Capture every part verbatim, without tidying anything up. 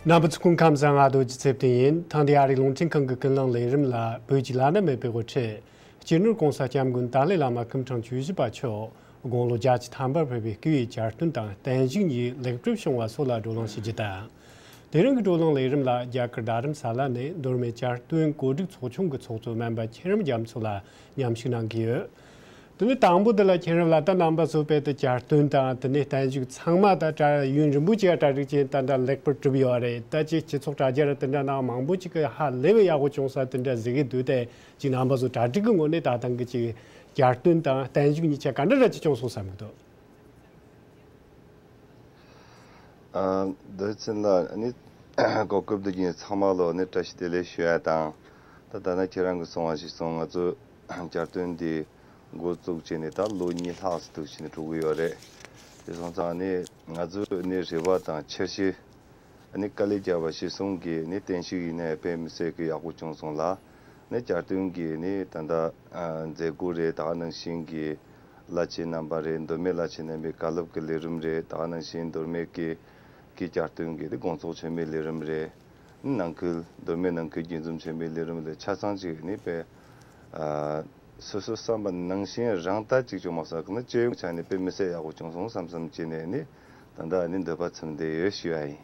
རྣམ་པ་ཚོ་སྐུ་ཁམས་བཟང་། ང་རྡོ་རྗེ་ཚེ་བརྟན་ཡིན། ཐེངས་འདིའི་ཨ་རིའི་རླུང་འཕྲིན་ཁང་གི་ཀུན་གླེང་ལས་རིམ་ལ་བོད་ཀྱི་བླ་ན་མེད་པའི་དབུ་ཁྲིད་སྤྱི་ནོར་༸གོང་ས་༸སྐྱབས་མགོན་ཏཱ་ལའི་བླ་མ་སྐུ་ཕྲེང་བཅུ་བཞི་པ་མཆོག་དགུང་ལོ་བརྒྱད་ཅུ་ཐམ་པར་ཕེབས་པའི་སྐུའི་གྱ་སྟོན་དང་བརྟན་བཞུགས་གཉིས་ལེགས་གྲུབ་བྱུང་བ་སོགས་ལ་བགྲོ་གླེང་ཞུ་རྒྱུ་དང་། དེ་རིང་གི་བགྲོ་གླེང་ལས་རིམ་ལ་རྒྱ་གར་རྡ་རམ་ས་ལ་ནས་མདོ་སྨད་གྱ་སྟོན་གོ་སྒྲིག་ཚོགས་ཆུང་གི་ཚོགས་གཙོ་སྨན་པ་མཁྱེན་རབ་རྒྱ་མཚོ་ལ་མཉམ་ཞུགས་གནང་གི་ཡོད། དེ་ནས་དང་པོ་དེ་ལ་མཁྱེན་རབ་ལགས། ད་རྣམ་པ་ཚོ་དཔེ་དེ་གྱ་སྟོན་དང་དེ་ནས་བརྟན་བཞུགས་ཚང་མ་ད་གྲ་ཡུན་རིང་པོ་ཅིག་གྲ་སྒྲིག་བྱས་ད་ད་ལེགས་པར་གྲུབ་ཡོད་རེད། ད་ཅིག་སྤྱི་ཚོགས་དྲ་རྒྱ་ར་དེ་འདྲ་ནང་མང་པོ་ཅིག་གི་ཧ་ལས་པའི་ཡག་པོ་བྱུང་ས་དེ་འདྲ་གཟིགས་ཀྱི་འདུག་དེ་ཅིག་རྣམ་པ་ཚོ་གྲ་སྒྲིག་གི་ངོས་ནས་ད་ཐེངས་གི་ཅིག་གྱ་སྟོན་དང་བརྟན་བཞུགས་གཉིས་ཆ་ག་འདྲ་ར་ཅིག་བྱུང་སོང་བསམ་གི་འདུག་ཨ། བདེ་ཆེན་ལགས། ཨ་ནི་གོ་སྐབས་འདི་བརྒྱུད་ཚང་མ་ལོ་ནི་བཀྲ་ཤིས་བདེ་ལེགས་ཞུ་ཡ་དང་། ད་ད་ནི་ཁྱེད་རང་གིས་གསུངས་པ་ཞིག་སོང་། ང་ཚོ་གྱ་སྟོན་འདི་འགོ་བཙུགས་བྱས་ནས་ད་ལོ་གཉིས་ལྷག་ཙམ་འདུག་བྱས་ནས་འགྲོ་གི་ཡོད་རེད། དེ་སོང་ཙང་ནི་ང་ཚོ་ནི་རེ་བ་དང་འཆར་གཞི། ཨ་ནི་དཀའ་ལས་བརྒྱབ་པ་གཞིར་བཟུང་གིས་ནི་བརྟན་བཞུགས་ཡིན་ནའི་དཔེ་མི་སྲིད་ཀྱི་ཡག་པོ་བྱུང་སོང་ལ། ནི་གྱ་སྟོན་གྱི་ནི་ད་ལྟ་ཨ་མཛད་སྒོ་རེད། ད་ག་ནང་བཞིན་གྱི་བླ་ཆེན་རྣམ་པ་རེད། མདོ་སྨད་བླ་ཆེན་རྣམ་པའི་བཀའ་སློབ་ཀྱི་ལས་རིམ་རེད། ད་ག་ནང་བཞིན་མདོ་སྨད་ཀྱི་གི་གྱ་སྟོན་གྱི་ནི་དགོང་ཚོགས་མཆོད་མེའི་ལས་རིམ་རེད། ནི་ནང་ཁུལ་མདོ་སྨད་ནང་ཁུལ་དགྱེས་འཛོམས་མཆོད་མེའི་ལས་རིམ་ལས་ཆ་ཚང་ཅིག་ནི་དཔེ་ཨ་སོ་སོ་བསམ་པ་ནང་བཞིན་རང་ལྟར་ཅིག་བྱུང་མ་སོང་། ནི་སྤྱི་ཡོངས་ཆ་ནས་དཔེ་མི་སྲིད་ཡག་པོ་བྱུང་སོང་བསམ་བསམ་བྱས་ནས་ནི་ད་ལྟ་ནི་འདོད་པ་ཚིམ་བསྡད་ཡོད་ཞུ་ཡ་ཡིན།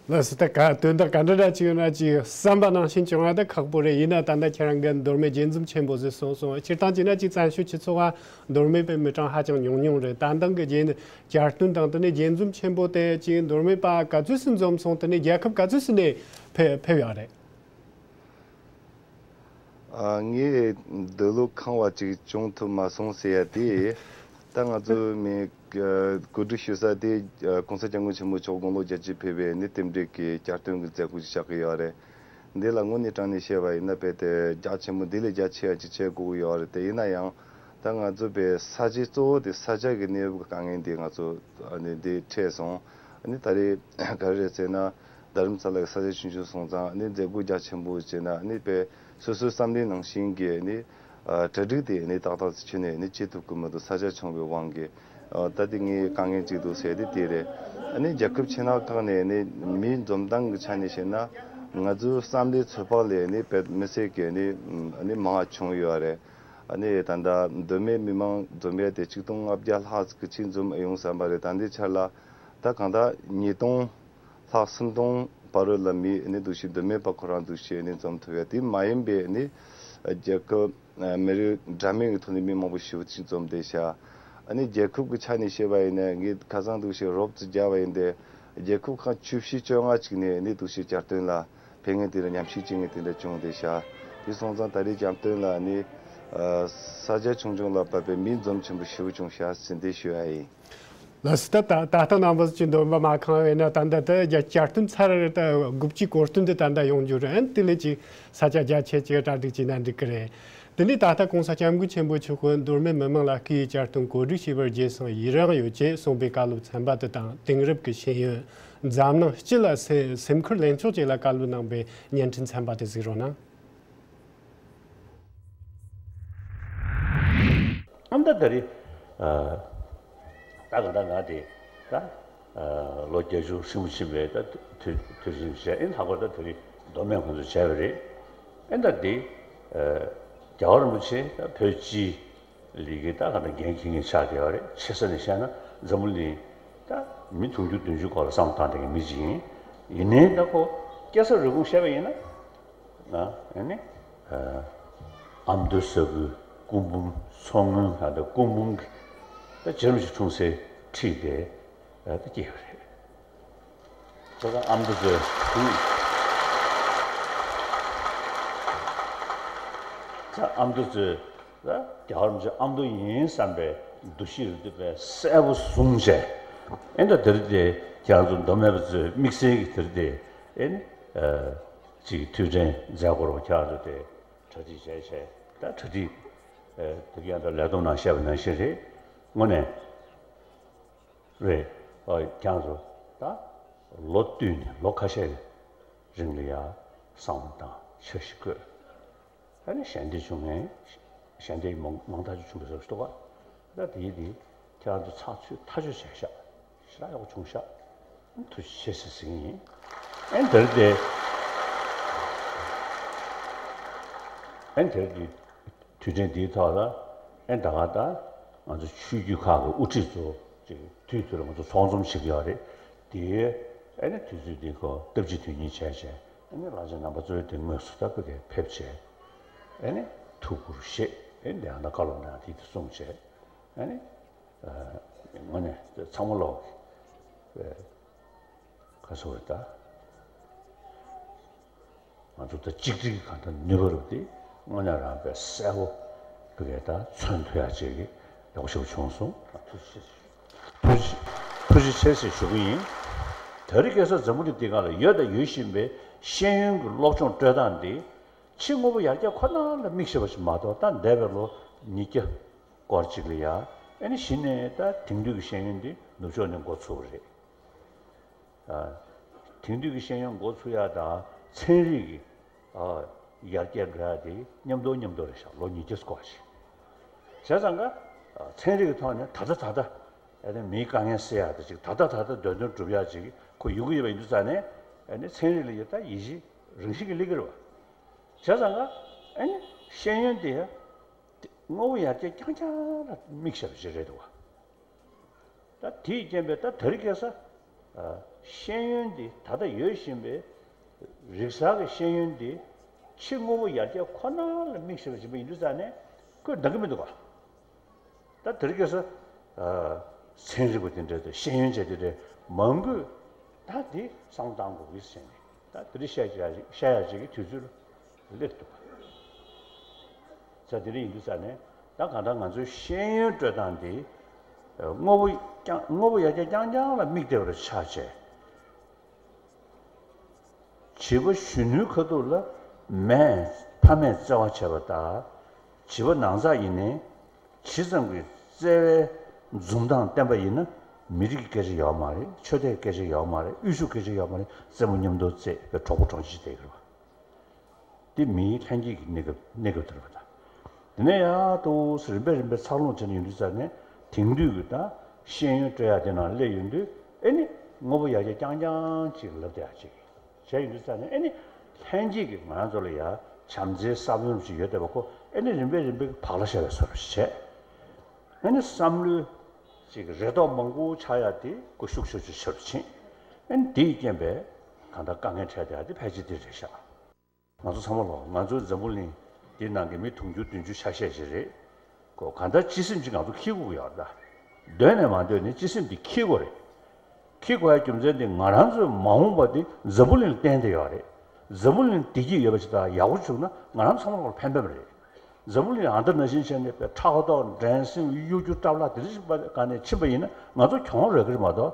ལགས་སོ། ད་ག་དོན་དག་ག་འདྲ་འདྲ་ཅིག་ཡོད་ན་ཅིག་བསམ་པ་ནང་བཞིན་བྱུང་བ་ད་ཁག་པོ་རེད། ཡིན་ན་ད་ལྟ་ཁྱེད་རང་གི་མདོ་སྨད་དགྱེས་འཛོམས་ཆེན་པོ་ཟེར་གསུངས་སོང་། སྤྱིར་བཏང་བྱས་ན་ཅིག་བཙན་བྱོལ་སྤྱི་ཚོགས་ལ་མདོ་སྨད་པའི་མི་གྲངས་ཧ་ཅང་ཉུང་ཉུང་རེད། ད་ལྟ་གི་རྒྱལ་གྱ་སྟོན་དང་དེ་ནས་དགྱེས་འཛོམས་ཆེན་པོ་དེ་ཅིག་མདོ་སྨད་པ་ག་ཚོད་ཙམ་འཛོམས་སོང་། དེ་ནས་རྒྱལ་ཁབ་ག་ཚོད་ཙམ་ནས་ཕེབས་ཕེབས་ཡོད་རེད། ཨ། ངས་འདོད་བློ་ཁེངས་པ་ཅིག་བྱུང་ཐུབ་མ་སོང་ཟེར་ཡ་དེ། ད་ང་ཚོ་མི་གོ་སྒྲིག་ཞུ་ས་དེ་༸གོང་ས་༸སྐྱབས་མགོན་ཆེན་པོ་མཆོག་དགུང་ལོ་བརྒྱད་ཅུ་ཕེབས་པའི་ནི་རྟེན་འབྲེལ་གྱི་གྱ་སྟོན་གྱི་མཛད་སྒོ་ཅིག་ཆགས་ཀྱི་ཡོད་རེད། འདི་ལ་དངོས་གནས་དྲང་གནས་བཤད་པ་ཡིན་ན་དཔེ་དེ་རྒྱ་ཆེན་པོ་འདི་ལས་རྒྱ་ཆེ་བ་ཅིག་བྱེད་དགོས་ཀྱི་ཡོད་རེད། དེ་ཡིན་ན་ཡང་ད་ང་ཚོ་དཔེ་ས་ཆའི་གཙོ་བོ་དེ་ས་ཆ་གི་གནས་བབ་ཀྱི་དཀའ་ངལ་འདི་ང་ཚོ་ཨ་ནི་འདི་འཕྲད་སོང་། ཨ་ནི་ད་རེས་ག་རེ་རེད་ཟེར་ན། རྡ་རམ་ས་ལ་གི་ས་ཆ་ཆུང་ཆུང་སོང་ཙང་ཨ་ནི་མཛད་སྒོ་རྒྱ་ཆེན་པོ་བྱས་ན་ཨ་ནི་དཔེ་སོ་སོའི་བསམ་བློའི་ནང་བཞིན་གྱི་ཨ་ནི་ཨ་གྲ་སྒྲིག་དེ་ཨ་ནི་ཏག་ཏག་ཅིག་བྱས་ནས་ཨ་ནི་བྱེད་ཐུབ་ཀྱི་མི་འདུག་ས་ཆ་ཆུང་བའི་དབང་གིས། ཨ་ད་དེ་ངའི་དཀའ་ངལ་ཅིག་འདུག་ཟེར་དེ་དེ་རེད། ཨ་ནི་རྒྱལ་ཁབ་ཕྱི་ནང་ཁག་ནས་ཨ་ནི་མིའི་འཛོམས་སྟངས་ཀྱི་ཆ་ནས་བཤད་ན་ང་ཚོའི་བསམ་བློའི་ཚོད་དཔག་ལས་ཨ་ནི་དཔེ་མི་སྲིད་ཀྱི་ཨ་ནི་ཨ་ནི་མང་བ་བྱུང་ཡོད་རེད། ཨ་ནི་ད་ལྟ་མདོ་སྨད་མི་མང་འཛོམས་ཡས་དེ་ཆིག་སྟོང་ལྔ་བརྒྱ་ལྷག་ཅིག་གི་ཕྱིར་འཛོམས་ཡོང་བསམ་པ་རེད། ད་ལྟའི་ཆར་ལ་ད་གང་ལྟར་ཉིས་སྟོང་ལྷག་སུམ་སྟོང་བར་རོལ་ལ་མི་ཨ་ནི་འདུག་ཤེས་མདོ་སྨད་པ་ཁོ་རང་འདུག་ཤེས་ཨ་ནི་འཛོམས་ཐུབ་ཡ་དེ་མ་ཡིན་པའི་ཨ་ནི་རྒྱལ་ཁབ་མི་རིགས་འདྲ་མིན་གྱི་ཐོག་ནས་མི་མང་པོ་ཞེ་པོ་ཅིག་འཛོམས་བསྡད་ཤག་ཨ་ནི་རྒྱལ་ཁབ་ཀྱི་ཆ་ནས་བཤད་པ་ཡིན་ན་ངས་ཁ་སང་འདུག་ཤེས་རོབ་ཙམ་བརྒྱབ་པ་ཡིན་ཏེ་རྒྱལ་ཁབ་ཁག་བཅུ་བཞི་བཅོ་ལྔ་ཅིག་ནས་ཨ་ནི་འདུག་ཤེས་གྱ་སྟོན་ལ་ཕེབས་མཁན་དེ་འདྲ་ཉམས་ཞིབ་བྱེད་མཁན་དེ་འདྲ་བྱུང་བསྡད་ཤག་དེ་སོང་ཙང་ད་རེས་གྱ་སྟོན་ལ་ཨ་ནི་ས་ཆ་ཆུང་ཆུང་ལ་བབས་པའི་མི་འཛོམས་ཆེན་པོ་ཞེ་པོ་བྱུང་ཤག་ཟེར་འདི་ཞུ་ཡ་ཡིན། ལགས་སོ། ད་ད་ད་ལྟ་རྣམ་པ་ཚོ་ཅིག་འདོད་པ་མ་ཁེངས་པས་ན་ད་ལྟ་ད་རྒྱ་གྱ་སྟོན་ཚར་རེད། ད་དགུ་བཅུའི་གོ་སྟོན་འདི་ད་ལྟ་ཡོང་རྒྱུ་རེད། ཨ་ནི་དེ་ལས་ཅིག་ས་ཆ་རྒྱ་ཆེ་ཅིག་གྲ་སྒྲིག་བྱས་ན་འགྲིག་གི་རེད། དེ་ནས་ད་ལྟ་༸གོང་ས་༸སྐྱབས་མགོན་ཆེན་པོ་མཆོག་གིས་མདོ་སྨད་མི་མང་ལ་སྐུའི་གྱ་སྟོན་གོ་སྒྲིག་བྱས་པར་རྗེས་སུ་ཡི་རང་ཡོད་ཅེས་གསུངས་པའི་བཀའ་སློབ་ཚན་པ་དེ་དང་དེང་རབས་ཀྱི་ཤེས་ཡོན་འཛམ་གླིང་སྤྱི་ལ་སེམས་སེམས་ཁུར་ལེན་ཕྱོགས་བཅས་ལ་བཀའ་སློབ་གནང་བའི་བརྙན་འཕྲིན་ཚན་པ་དེ་གཟིགས་རོགས་གནང་། ཨ་ད་ད་རེས་ཨ་ད་ག་ད་ང་དེ་ད་ཨ་ལོ་བརྒྱད་ཅུ་ཧྲིལ་པོ་ཕྱིན་པའི་ད་དུས་དུས་ཆེན་བྱས། ཨེ་ལྷག་པར་ད་དེ་རིང་མདོ་སྨད་ཁོང་ཚོས་བྱས་པ་རེད། ཨེ་ད་དེ་ཨ་རྒྱལ་བ་རིན་པོ་ཆེ་ད་བོད་སྤྱིའི་ལས་ཀའི་ད་ག་ད་འགན་འཁྱེར་མཁན་ཆགས་བསྡད་པ་རེད། ཆེ་ས་ནས་བཤད་ན་འཛམ་བུ་གླིང་ད་མི་དུང་ཕྱུར་བདུན་ཅུ་སྐོར་ལ་བསམ་བློ་བཏང་བསྡད་མཁན་མི་ཅིག་ཡིན། ཡིན་ནའི་ད་ཁོ་སྐྱེ་ས་རུས་གོང་བཤད་པ་ཡིན་ན། ཨ་ནི་ཨ་མདོ་ས་ཁུལ་སྐུ་འབུམ་མཚོ་སྔོན་ལ་ད་སྐུ་འབུམ་གྱི་ད་རྗེ་རིན་པོ་ཆེ་འཁྲུངས་སའི་འཁྲིས་དེ་ད་སྐྱེས་པ་རེད། ད་ལྟ་ཨ་མདོ་ཚོས་ད་ཨ་མདོ་ཚོས་ད་རྒྱལ་བ་རིན་པོ་ཆེ་ཨ་མདོ་ཡིན་བསམ་པའི་འདུ་ཤེས་རེ་འདུག་པས་གསལ་པོ་བཟུང་བྱས། ཨེ་ད་དེ་རིང་དེ་ཁྱེད་རང་ཚོ་མདོ་སྨད་པ་ཚོས་དམིགས་བསལ་གྱི་དེ་རིང་དེ་ཨེ་ནི་ཨ། གཅིག་གི་དུས་དྲན་མཛད་སྒོར་ཁྱེད་རང་ཚོ་དེ་གྲ་སྒྲིག་བྱས་བྱས། ད་གྲ་སྒྲིག་ཨེ་དེ་ག་ཡང་ད་ལས་བསྡོམས་ནང་བཤད་པ་ནང་བཞིན་རེད། དངོས་གནས་རེད། ཨ་ཁྱེད་རང་ཚོ་ད་ལོ་བསྟུད་ནས་ལོ་ཁ་ཤས་རིང་ལ་ཡ་བསམ་བློ་བཏང་འཆར་གཞི་བཀོད། ཨ་ནི་ཞལ་འདེབས་བྱུང་ནས་ཞལ་འདེབས་མང་མང་དག་ཅིག་བྱུང་བ་ཟེར་གྱི་འདུག་ག་ད་དེ་དེ་ཁྱེད་རང་ཚོ་ཚགས་ཚུད་ཐག་ཆོད་བྱས་ཤག་ཞེ་དྲག་ཡག་པོ་བྱུང་ཤག་ཐུགས་རྗེ་ཆེ་ཟེར་ཟིན་ཡིན། ཨན་དེར་དེ་ཨན་དེར་དེ་དུས་དྲན་འདིའི་ཐོག་ལ་ཨན་ད་ག་ད་ང་ཚོ་ཆོས་བརྒྱུད་ཁག་གི་དབུ་ཁྲིད་ཚོ་ཅིག་དུས་དུས་ལ་ང་ཚོ་ཚོགས་འཛོམས་བྱེད་ཀྱི་ཡོད་རེད། དེའི་ཨ་ནི་དུས་ཚོད་འདི་ཁོ་སྟབས་གཅིག་དོན་གཉིས་བྱས་བྱས་ཨ་ནི་བླ་ཆེན་རྣམ་པ་ཚོའི་དེ་དངོས་སུ་ད་ཕ་གིར་ཕེབས་བྱས་ཨ་ནི་ཐུགས་ཁུར་བཞེས་ཨ་ནི་དེ་ཡང་ད་བཀའ་སློབ་གནང་དེ་དེ་གསུངས་བྱས་ཨ་ནི་ངོ་ནས་ཚང་མ་ལོག་གི་ག་སོ་རེད་ད། ང་ཚོ་ད་གཅིག་སྒྲིལ་གྱི་གང་ལྟར་ནུས་པ་རུ་དེ་དངོས་གནས་རང་དཔེ་གསལ་པོ་བི་གའི་ད་མཚོན་ཐུབ་ཡག་ཅིག་གི་ཡག་པོ་ཞིག་བྱུང་སོང་། ཐུགས་རྗེ་ཆེ། ཐུགས་རྗེ་ཆེ་ཟེར་ཞུ་གི་ཡིན། དེ་རིང་ཁ་སང་འཛམ་བུ་གླིང་འདི་སྒང་ལ་ཡོད་དང་ཡོད་བཞིན་པའི་ཤེས་ཡོན་གྱི་སློབ་སྦྱོང་སྤྲོད་སྟངས་འདི་ཕྱི་དངོས་པོ་ཡར་རྒྱས་ཁོ་ན་ལ་དམིགས་བྱས་པ་ཞིག་མ་གཏོགས་ད་འདས་པའི་ལོ་ཉིས་བརྒྱ་སྐོར་ཅིག་ལ་ཡ་ཨེ་ནི་གཞི་ནས་ད་དེང་དུས་ཀྱི་ཤེས་ཡོན་འདི་ནུབ་ཕྱོགས་ནས་འགོ་ཚུགས་པ་རེད། དེང་དུས་ཀྱི་ཤེས་ཡོན་འགོ་ཚུགས་ཡ་དང་ཚན་རིག་གི་ཡར་རྒྱས་འགྲོ་ཡ་དེ་མཉམ་དུ་མཉམ་དུ་རེད་ཤག་ལོ་ཉིས་བརྒྱ་སྐོར་ཞིག་བྱས་ཙང་ཀ་ཚན་རིག་གི་ཐོག་ནས་ད་ལྟ་ད་ལྟ་ཨ་ནི་མིའི་དཀའ་ངལ་སེལ་ཡ་དེ་ཅིག་ད་ལྟ་ད་ལྟ་འདོད་འདུན་འགྲུབ་ཡ་ཅིག་ཁོ་ཡོང་གི་ཡོད་པ་ཡིན་དུས་ཙང་ནས་ཨ་ནི་ཚན་རིག་ལ་ཡ་ད་ཡིད་ཆེས་རང་བཞིན་གྱིས་སླེབས་ཀྱི་རེད་བ། བྱས་ཙང་ཀ་ཨ་ནི་ཤེས་ཡོན་དེ་ཡ་དངོས་པོ་ཡར་རྒྱས་རྐྱང་རྐྱང་ལ་དམིགས་བཞག་པ་ཞིག་རེད་འདུག་བ། ད་དེའི་རྐྱེན་པས་ད་དེ་རིང་ཁ་སང་ཤེས་ཡོན་འདི་ད་ལྟ་ཡོད་བཞིན་པའི་རིག་གསར་གྱི་ཤེས་ཡོན་འདི་ཕྱི་དངོས་པོ་ཡར་རྒྱས་ཁོ་ན་ལ་དམིགས་བྱས་པ་ཞིག་ཡིན་དུས་ཙང་ནས་ཁོས་འདང་གི་མི་འདུག་ག་ད་དེ་རིང་ཁ་སང་ཚན་རིག་པ་དེ་འདྲ་དང་ཤེས་ཡོན་བྱས་དེ་འདྲ་མང་པོས་ད་འདི་བསམ་བློ་བཏང་དགོས་ཀྱི་ཟེར་ནས་ད་དེ་རིང་བཤད་ཡ་བཤད་ཡ་ཅིག་གི་དུས་ཚོད་སླེབས་འདུག་ག་ས་དེ་རིང་ཡིན་དུས་ས་ནས་ད་གང་ལྟར་ང་ཚོའི་ཤེས་ཡོན་སྤྲོད་སྟངས་འདི་དངོས་པོ་རྐྱང་དངོས་པོ་ཡར་རྒྱས་རྐྱང་རྐྱང་ལ་དམིགས་བསྡད་པ་རེད་ཆགས་བྱས། བྱིས་པ་གཞོན་ནུའི་ཁ་ཐུག་ལ་མས་ཕ་མས་བརྩེ་བ་བྱས་པ་ལྟར་བྱིས་པ་ནང་ཚགས་ཡིན་ནའི་ཇི་ཙམ་གྱི་བརྩེ་བའི་འཛུམ་མདངས་བསྟན་པ་ཡིན་ན་མི་རིགས་ཀྱི་སྐད་ཆ་ཡོད་མ་རེད། ཆོས་དད་སྐད་ཆ་ཡོད་མ་རེད། དབུལ་ཕྱུག་སྐད་ཆ་ཡོད་མ་རེད། རྩེད་མོ་མཉམ་དུ་རྩེད་པའི་གྲོགས་པོ་གྲོགས་མཆེད་བསྡད་ཀྱི་རེད་པ། འདི་མིའི་ལྷན་སྐྱེས་ཀྱི་གནས་སྐབས་གནས་སྐབས་དེ་རེད་པ་ད། དེ་ནས་ཡར་དུ་རིམ་པས་རིམ་པས་འཚར་ལོངས་བྱས་ནས་ཡོང་དུས་ཙ་ནས་དེང་དུས་ཀྱི་ད་ཤེས་ཡོན་སྤྲོད་ཡག་དེ་ནང་སླེབས་ཡོང་དུས་ཨེ་ནི་དངོས་པོ་ཡར་རྒྱས་རྐྱང་རྐྱང་ཅིག་ལབ་བསྡད་ཡག་ཅིག་བྱས་ཡོང་དུས་ཙ་ནས་ཨེ་ནི་ལྷན་སྐྱེས་ཀྱི་ང་རང་ཚོ་ལ་ཡ་བྱམས་བརྩེའི་ས་བོན་ཅིག་ཡོད་བསྡད་པ་ཁོ་ཨེ་ནི་རིམ་པས་རིམ་པས་བག་ལ་ཞ་བའི་བཟོ་འདྲ་ཞིག་བྱས། ཨེ་ནི་བསམ་བློའི་ཅིག་རེ་དོགས་མང་པོ་ཆགས་ཡག་དེ་ཁོ་ཤུགས་ཆེ་ཆེ་ཆེ་རུ་ཕྱིན། ཨེ་ནི་དེའི་རྐྱེན་པས་གང་ལྟར་དཀའ་ངལ་འཕྲད་བསྡད་ཡག་དེ་ཕལ་ཆེར་དེ་རེད་ཤག་ང་ཚོ་ཚང་མ་ལོ་ང་ཚོའི་འཛམ་བུ་གླིང་འདི་ནང་གི་མི་དུང་ཕྱུར་བདུན་ཅུ་ཆ་ཤས་ཤིག་རེད། ཁོ་གང་ལྟར་སྤྱི་སེམས་ཅིག་ང་ཚོ་འཁྱེར་དགོས་ཀྱི་ཡོད་རེད་ད། འདོད་ནས་མ་འདོད་ནས་སྤྱི་སེམས་འདི་འཁྱེར་དགོས་རེད། འཁྱེར་དགོས་ཡ་རྒྱུ་མཚན་འདི་ང་རང་ཚོའི་མ་འོངས་པ་འདི་འཛམ་བུ་གླིང་ལ་བརྟེན་བསྡད་ཡོད་རེད། འཛམ་བུ་གླིང་བདེ་སྐྱིད་ཡོད་པ་ཞིག་དང་ཡག་པོ་བྱུང་ན་ང་རང་ཚང་མ་ལ་ཕན་པ་རེད། འཛམ་བུ་གླིང་ཨ་མདོ་ནང་བཞིན་བྱས་ནས་ཕྲག་དོག་འགྲན་སེམས་གཡོ་སྒྱུ་སྐྲག་ལྷག་དེ་འདྲ་ཞིག་པ་ག་ནས་ཕྱིན་པ་ཡིན་ན་ང་ཚོ་གྱོང་རག་གི་རེད་མ་གཏོགས་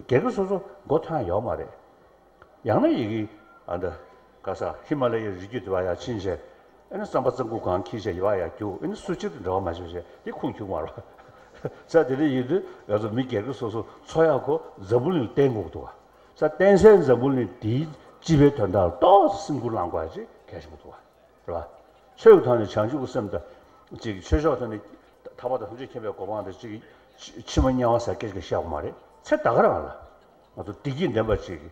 སྒེར་གྱི་སོ་སོ་མགོ་ཐོན་ཡ་ཡོད་མ་རེད། ཡང་ན་ཡི་གེ་ཨ་འདྲ་ག་ས་ཧི་མ་ལ་ཡའི་རི་རྒྱུད་དེ་བ་ཡར་ཕྱིན་བྱས་ཨ་ནི་རྩམ་པ་རྩྭ་ཁུག་གང་འཁྱེར་བྱས་ཡར་བ་ཡར་རྒྱུག་ཨ་ནི་སུ་གཅིག་ཏུ་འབྲེལ་བ་མ་བྱས་བྱས་དེ་ཁུངས་འཁྱུག་མ་རེད། ས་དེ་འདྲ་ཡིན་དུས་ང་ཚོ་མི་སྒེར་གྱི་སོ་སོ་འཚོ་ཡག་ཁོ་འཛམ་བུ་གླིང་ལ་བརྟེན་དགོས་འདུག་བ། ས་བརྟེན་སའི་འཛམ་བུ་གླིང་དེའི་སྤྱི་པའི་དོན་དག་ལ་ཏོག་ཙམ་སེམས་ཁུར་བླང་དགོས་ཡ་ཅིག་གལ་ཆེན་པོ་འདུག་བ། རེད་བ། ཆོས་ཀྱི་ཐོག་ནས་བྱང་ཆུབ་ཀྱི་སེམས་དང་། ཅིག་ཆོས་ཕྱོགས་ཐོག་ནས་ཐར་པ་དང་ཐམས་ཅད་མཁྱེན་པའི་གོ་འཕང་དང་ཅིག་ཕྱི་ཕྱི་མ་དམྱལ་བ་ཟེར་སྐད་ཅིག་བཤད་པ་མ་རེད། ཚེ་ད་ག་རང་ལ་ང་ཚོ་བདེ་སྐྱིད་ལྡན་པ་ཅིག་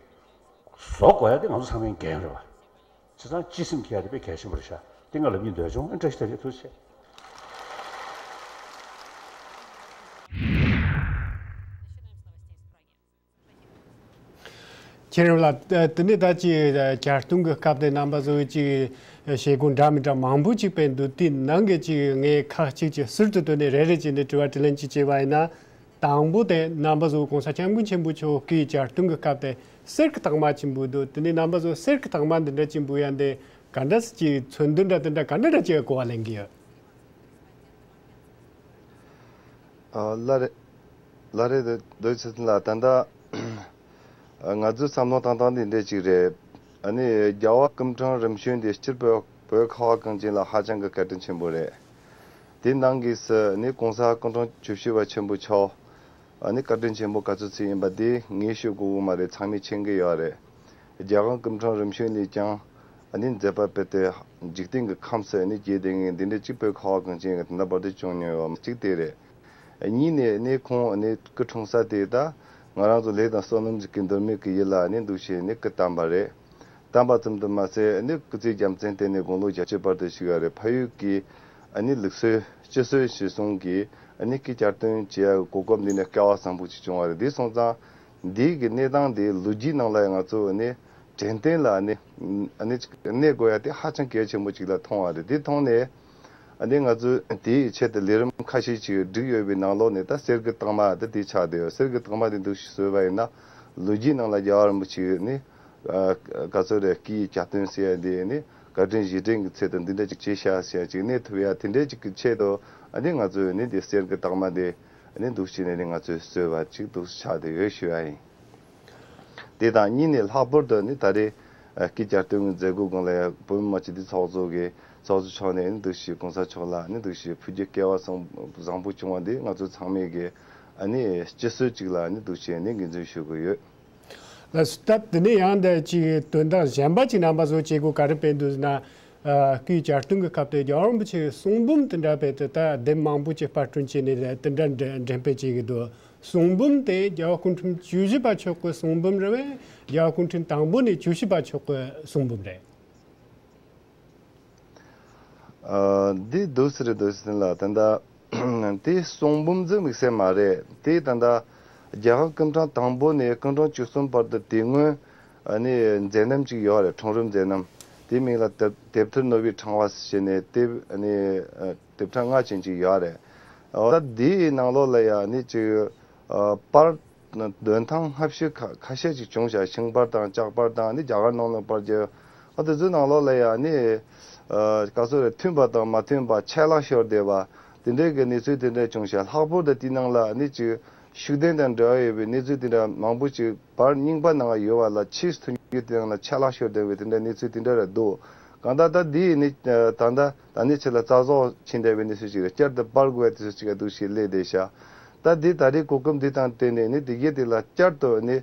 བཟོ་དགོས་ཡ་དེ་ང་ཚོ་ཚང་མའི་འགན་རེད་བ། བྱས་ཙང་སྤྱི་སེམས་འཁྱེར་ཡ་དེ་དཔེ་གལ་ཆེན་པོ་རེད་ཤག་དེ་ང་ལབ་སྙིང་འདོད་བྱུང་། ཨ་བཀྲ་ཤིས་བདེ་ལེགས། ཐུགས་རྗེ་ཆེ། མཁྱེན་རབ་ལགས། ཨ་དེ་ནས་ད་ཅིག་ཨ་གྱ་སྟོན་གྱི་སྐབས་དེ་རྣམ་པ་ཚོ་གི་ཅིག་ཨ་བྱེད་སྒོ་འདྲ་མི་འདྲ་མང་པོ་ཅིག་སྤེལ་འདུག་དེའི་ནང་གི་ཅིག་ངས་ཁག་ཅིག་ཅིག་ཟུར་དུ་བཏོན་ནས་རེ་རེ་བྱས་ནས་དྲི་བ་དྲིས་ལན་ཅིག་བྱས་པ་ཡིན་ན། དང་པོ་དེ་རྣམ་པ་ཚོ་གོང་ས་སྐྱབས་མགོན་ཆེན་པོ་མཆོག་གིས་གྱ་སྟོན་གྱི་སྐབས་དེ་གསེར་གྱི་རྟགས་མ་ཆེན་པོ་འདུག་དེ་ནས་རྣམ་པ་ཚོ་གསེར་གྱི་རྟགས་མ་འདི་འདྲ་ཆེན་པོ་ཡང་དེ་ག་འདྲ་ཅིག་མཚོན་དོན་འདྲ་དེ་འདྲ་ག་འདྲ་འདྲ་ཅིག་གོ་བ་ལེན་གྱི་ཡོད། ཨ་ལ་རེ། ལ་རེ་རྡོ་རྗེ་ཚེ་བརྟན་ལགས། ད་ལྟ་ང་ཚོའི་བསམ་བློ་བཏང་སྟངས་འདི་འདྲ་ཅིག་རེད། ཨ་ནི་རྒྱལ་བ་སྐུ་ཕྲེང་རིམ་བྱོན་འདི་སྤྱིར་བོད་བོད་ཁ་བ་གངས་ཅན་ལ་ཧ་ཅང་གི་བཀའ་དྲིན་ཆེན་པོ་རེད། དེ་ནང་གི་སུ་ནི་གོང་ས་སྐུ་ཕྲེང་བཅུ་བཞི་པ་ཆེན་པོ་མཆོག་ཨ་ནི་བཀའ་དྲིན་ཆེན་པོ་ག་ཚོད་ཅིག་ཡིན་པ་དེ་ངས་ཞུ་དགོས་ཀྱི་མ་རེད། ཚང་མས་མཁྱེན་གྱི་ཡོད་རེད། རྒྱལ་དབང་སྐུ་ཕྲེང་རིམ་བྱོན་ནས་ཀྱང་ཨ་ནི་མཛད་པ་སྤེལ་ཏེ་འཇིག་རྟེན་གྱི་ཁམས་སུ་ཨ་ནི་དགྱེས་བསྡད་མཁན་འདི་འདྲ་གཅིག་བོད་ཁ་བ་གངས་ཅན་གྱི་ད་ལྟ་བར་དུ་བྱུང་མྱོང་ཡོད་མ་གཅིག་དེ་རེད། གཉིས་ནས་ཨ་ནི་ཁོང་ཨ་ནི་སྐུ་འཁྲུངས་ས་དེ་ད་ ང་རང་ཚོ་ལས་དང་བསོད་ནམས་ཀྱི་འདོད་མོས་ཀྱི་ཡིད་ལ་ནི་འདུག་བྱས་ནི་སྐུ་བལྟམས་པ་རེད། བལྟམས་པ་ཙམ་དུ་མ་ཟད་ནི་སྐུ་ཚེ་རྒྱལ་མཚན་བརྟན་ནས་དགུང་ལོ་བརྒྱད་ཅུ་བར་དུ་བཞུགས་ཡོད་རེད། ཕ་ཡུལ་གྱི་ཨ་ནི་ལུགས་སྲོལ་སྤྱི་སྲོལ་གཞིར་བཟུང་གིས་ཨ་ནི་སྐུ་བསྐྱར་སྟོན་བྱེད་ཡག་གི་གོ་སྐབས་འདི་ནི་སྐལ་བ་བཟང་པོ་ཅིག་བྱུང་བ་རེད། འདི་སོང་ཙང་འདི་གི་གནས་སྟངས་འདི་ལོ་རྒྱུས་ནང་ལ་ཡང་ང་ཚོ་ཨ་ནི་དྲན་རྟེན་ལ་ཨ་ནི་ཨ་ནི་གནས་དགོས་ཡ་དེ་ཧ་ཅང་གལ་ཆེན་པོ་ཅིག་ལ་མཐོང་བ་རེད། འདི་མཐོང་ནས། ཨ་ནི་ང་ཚོས་དེའི་ཆེད་དུ་ལས་རིམ་ཁ་ཤས་ཅིག་བསྒྲིགས་ཡོད་པའི་ནང་ལོགས་ནས་ད་གསེར་གྱི་རྟགས་མ་དེ་དེ་ཆགས་བསྡད་ཡོད། གསེར་གྱི་རྟགས་མ་དེ་འདུག་བཟོས་པ་ཡིན་ན་ལོ་རྒྱུས་ནང་ལ་རྒྱལ་བ་རིན་པོ་ཆེ་ནི་ཨ་ག་ཚོད་རེད། སྐུའི་གྱ་སྟོན་ཟེར་ཡ་དེ་ནི་བཀའ་དྲིན་རྗེས་དྲན་གྱི་ཚད་དུ་འདི་འདྲ་ཅིག་བྱེད་ཤག་ཟེར་ཡ་ཅིག་གནས་ཐུབ་ཡ་དེ་འདྲ་ཅིག་གི་ཆེད་དུ་ཨ་ནི་ང་ཚོས་ནི་དེ་གསེར་གྱི་རྟགས་མ་དེ་ཨ་ནི་འདུག་བྱས་ནས་ནི་ང་ཚོས་བཟོས་པ་ཅིག་འདུག་ཆགས་བསྡད་ཡོད་ཞུ་ཡ་ཡིན། དེ་དང་གཉིས་ནས་ལྷག་པར་དུ་ནི་ད་རེས་ཨ་སྐུའི་གྱ་སྟོན་གྱི་མཛད་སྒོ་སྒང་ལ་ཡང་བོད་མི་མང་སྤྱི་འཐུས་ཚོགས་གཙོ་གིས་ཚོགས་གཙོ་མཆོག་ནས་ནི་འདུག་བྱས་གོང་ས་མཆོག་ལ་ནི་འདུག་བྱས་ཕུལ་རྒྱུ་སྐལ་བ་བཟང་བཟང་པོ་བྱུང་བ་འདི་ང་ཚོ་ཚང་མས་ཀྱི་ཨ་ནི་སྤྱི་སྲོལ་ཅིག་ལ་ནི་འདུག་བྱས་ནི་ངོས་འཛིན་ཞུ་གི་ཡོད། ལགས་སོ། ད་དེ་ནས་ཡང་འདི་ཅིག་དོན་དག་གཞན་པ་ཅིག་རྣམ་པ་ཚོ་བྱེད་སྒོ་ག་རེ་སྤེལ་འདུག་ཟེར་ན། ཨ་སྐུའི་གྱ་སྟོན་གྱི་སྐབས་དེ་རྒྱལ་བ་རིན་པོ་ཆེའི་གསུང་འབུམ་དེ་འདྲ་སྤེལ་ཏེ་ད་དེབ་མང་པོ་ཅིག་དཔར་སྐྲུན་བྱས་ནས་དེ་འདྲ་འགྲེམས་སྤེལ་བྱེད་ཀྱི་འདུག་གསུང་འབུམ་དེ་རྒྱལ་བ་སྐུ་ཕྲེང་བཅུ་བཞི་པ་མཆོག་གི་གསུང་འབུམ་རེད་པས། རྒྱལ་བ་སྐུ་ཕྲེང་དང་པོ་ནས་བཅུ་བཞི་པ་མཆོག་གི་གསུང་འབུམ་རེད། ཨ་འདི་འདུག་སེ་རེད། འདུག་སེ་ལ་ད་ལྟ་དེ་གསུང་འབུམ་ཟིག་དམིགས་བསལ་མ་རེད། དེ་ད་ལྟ་རྒྱལ་བ་སྐུ་ཕྲེང་དང་པོ་ནས་སྐུ་ཕྲེང་བཅུ་གསུམ་བར་དུ་དེ་སྔོན་ཨ་ནི་མཛད་རྣམ་ཅིག་ཡོད་རེད། འཁྲུངས་རབས་མཛད་རྣམ། དེའི་མིང་ལ་དེབ་དེབ་ཐེར་ནོར་བུའི་ཕྲེང་བ་ཟེར་ནས་དེབ་ཨ་ནི་ཨ་དེབ་ཕྲེང་ལྔ་ཅན་ཅིག་ཡོད་རེད། འོ་ད་དེའི་ནང་ལོགས་ལ་ཡང་ནི་ཅིག་ཨ་པར་འདོན་ཐངས་སྔ་ཕྱི་ཁ་ཁ་ཤས་ཅིག་བྱུང་ཤག་ཤིང་པར་དང་ལྕགས་པར་དང་ནི་རྒྱ་གར་ནང་ལོགས་པར་རྒྱབ། ཨ་དེ་ཚོའི་ནང་ལོགས་ལ་ཡང་ནི་ཨ་ག་ཚོད་རེད། མཐུན་པ་དང་མ་མཐུན་པ་ཆད་ལྷག་ཤོར་བསྡད་པ་དེ་འདྲའི་གི་གནས་ཚུལ་དེ་འདྲ་བྱུང་ཤག་ལྷག་པར་དུ་དེའི་ནང་ལ་ནི་ཅིག་ཤུགས་ལྡན་དང་འབྲེལ་བ་ཡོད་པའི་གནས་ཚུལ་དེ་འདྲ་མང་པོ་ཅིག་པར་རྙིང་པ་ནང་ཡོད་པ་ལ་ཕྱིས་སུ་ཐོན་རྒྱུ་དེ་ནང་ལ་ཆད་ལྷག་ཤོར་བསྡད་པའི་དེ་འདྲ་གནས་ཚུལ་དེ་འདྲ་རེད་འདུག་གང་ལྟར་ད་འདི་ཡིན་ནི་ད་ལྟ་ད་ནི་ཆེད་ལ་རྩ་རྫོགས་ཕྱིན་བསྡད་པའི་གནས་ཚུལ་ཅིག་རེད། བསྐྱར་དུ་པར་དགོས་པའི་དུས་ཚོད་ཅིག་འདུག་ཞེས་སླེབས་བསྡད་ཤག་ད་འདི་ད་རེས་གོ་སྐབས་འདི་དང་བསྟུན་ནས་ནི་དེ་གའི་དེ་ལ་བསྐྱར་དུ་ནི་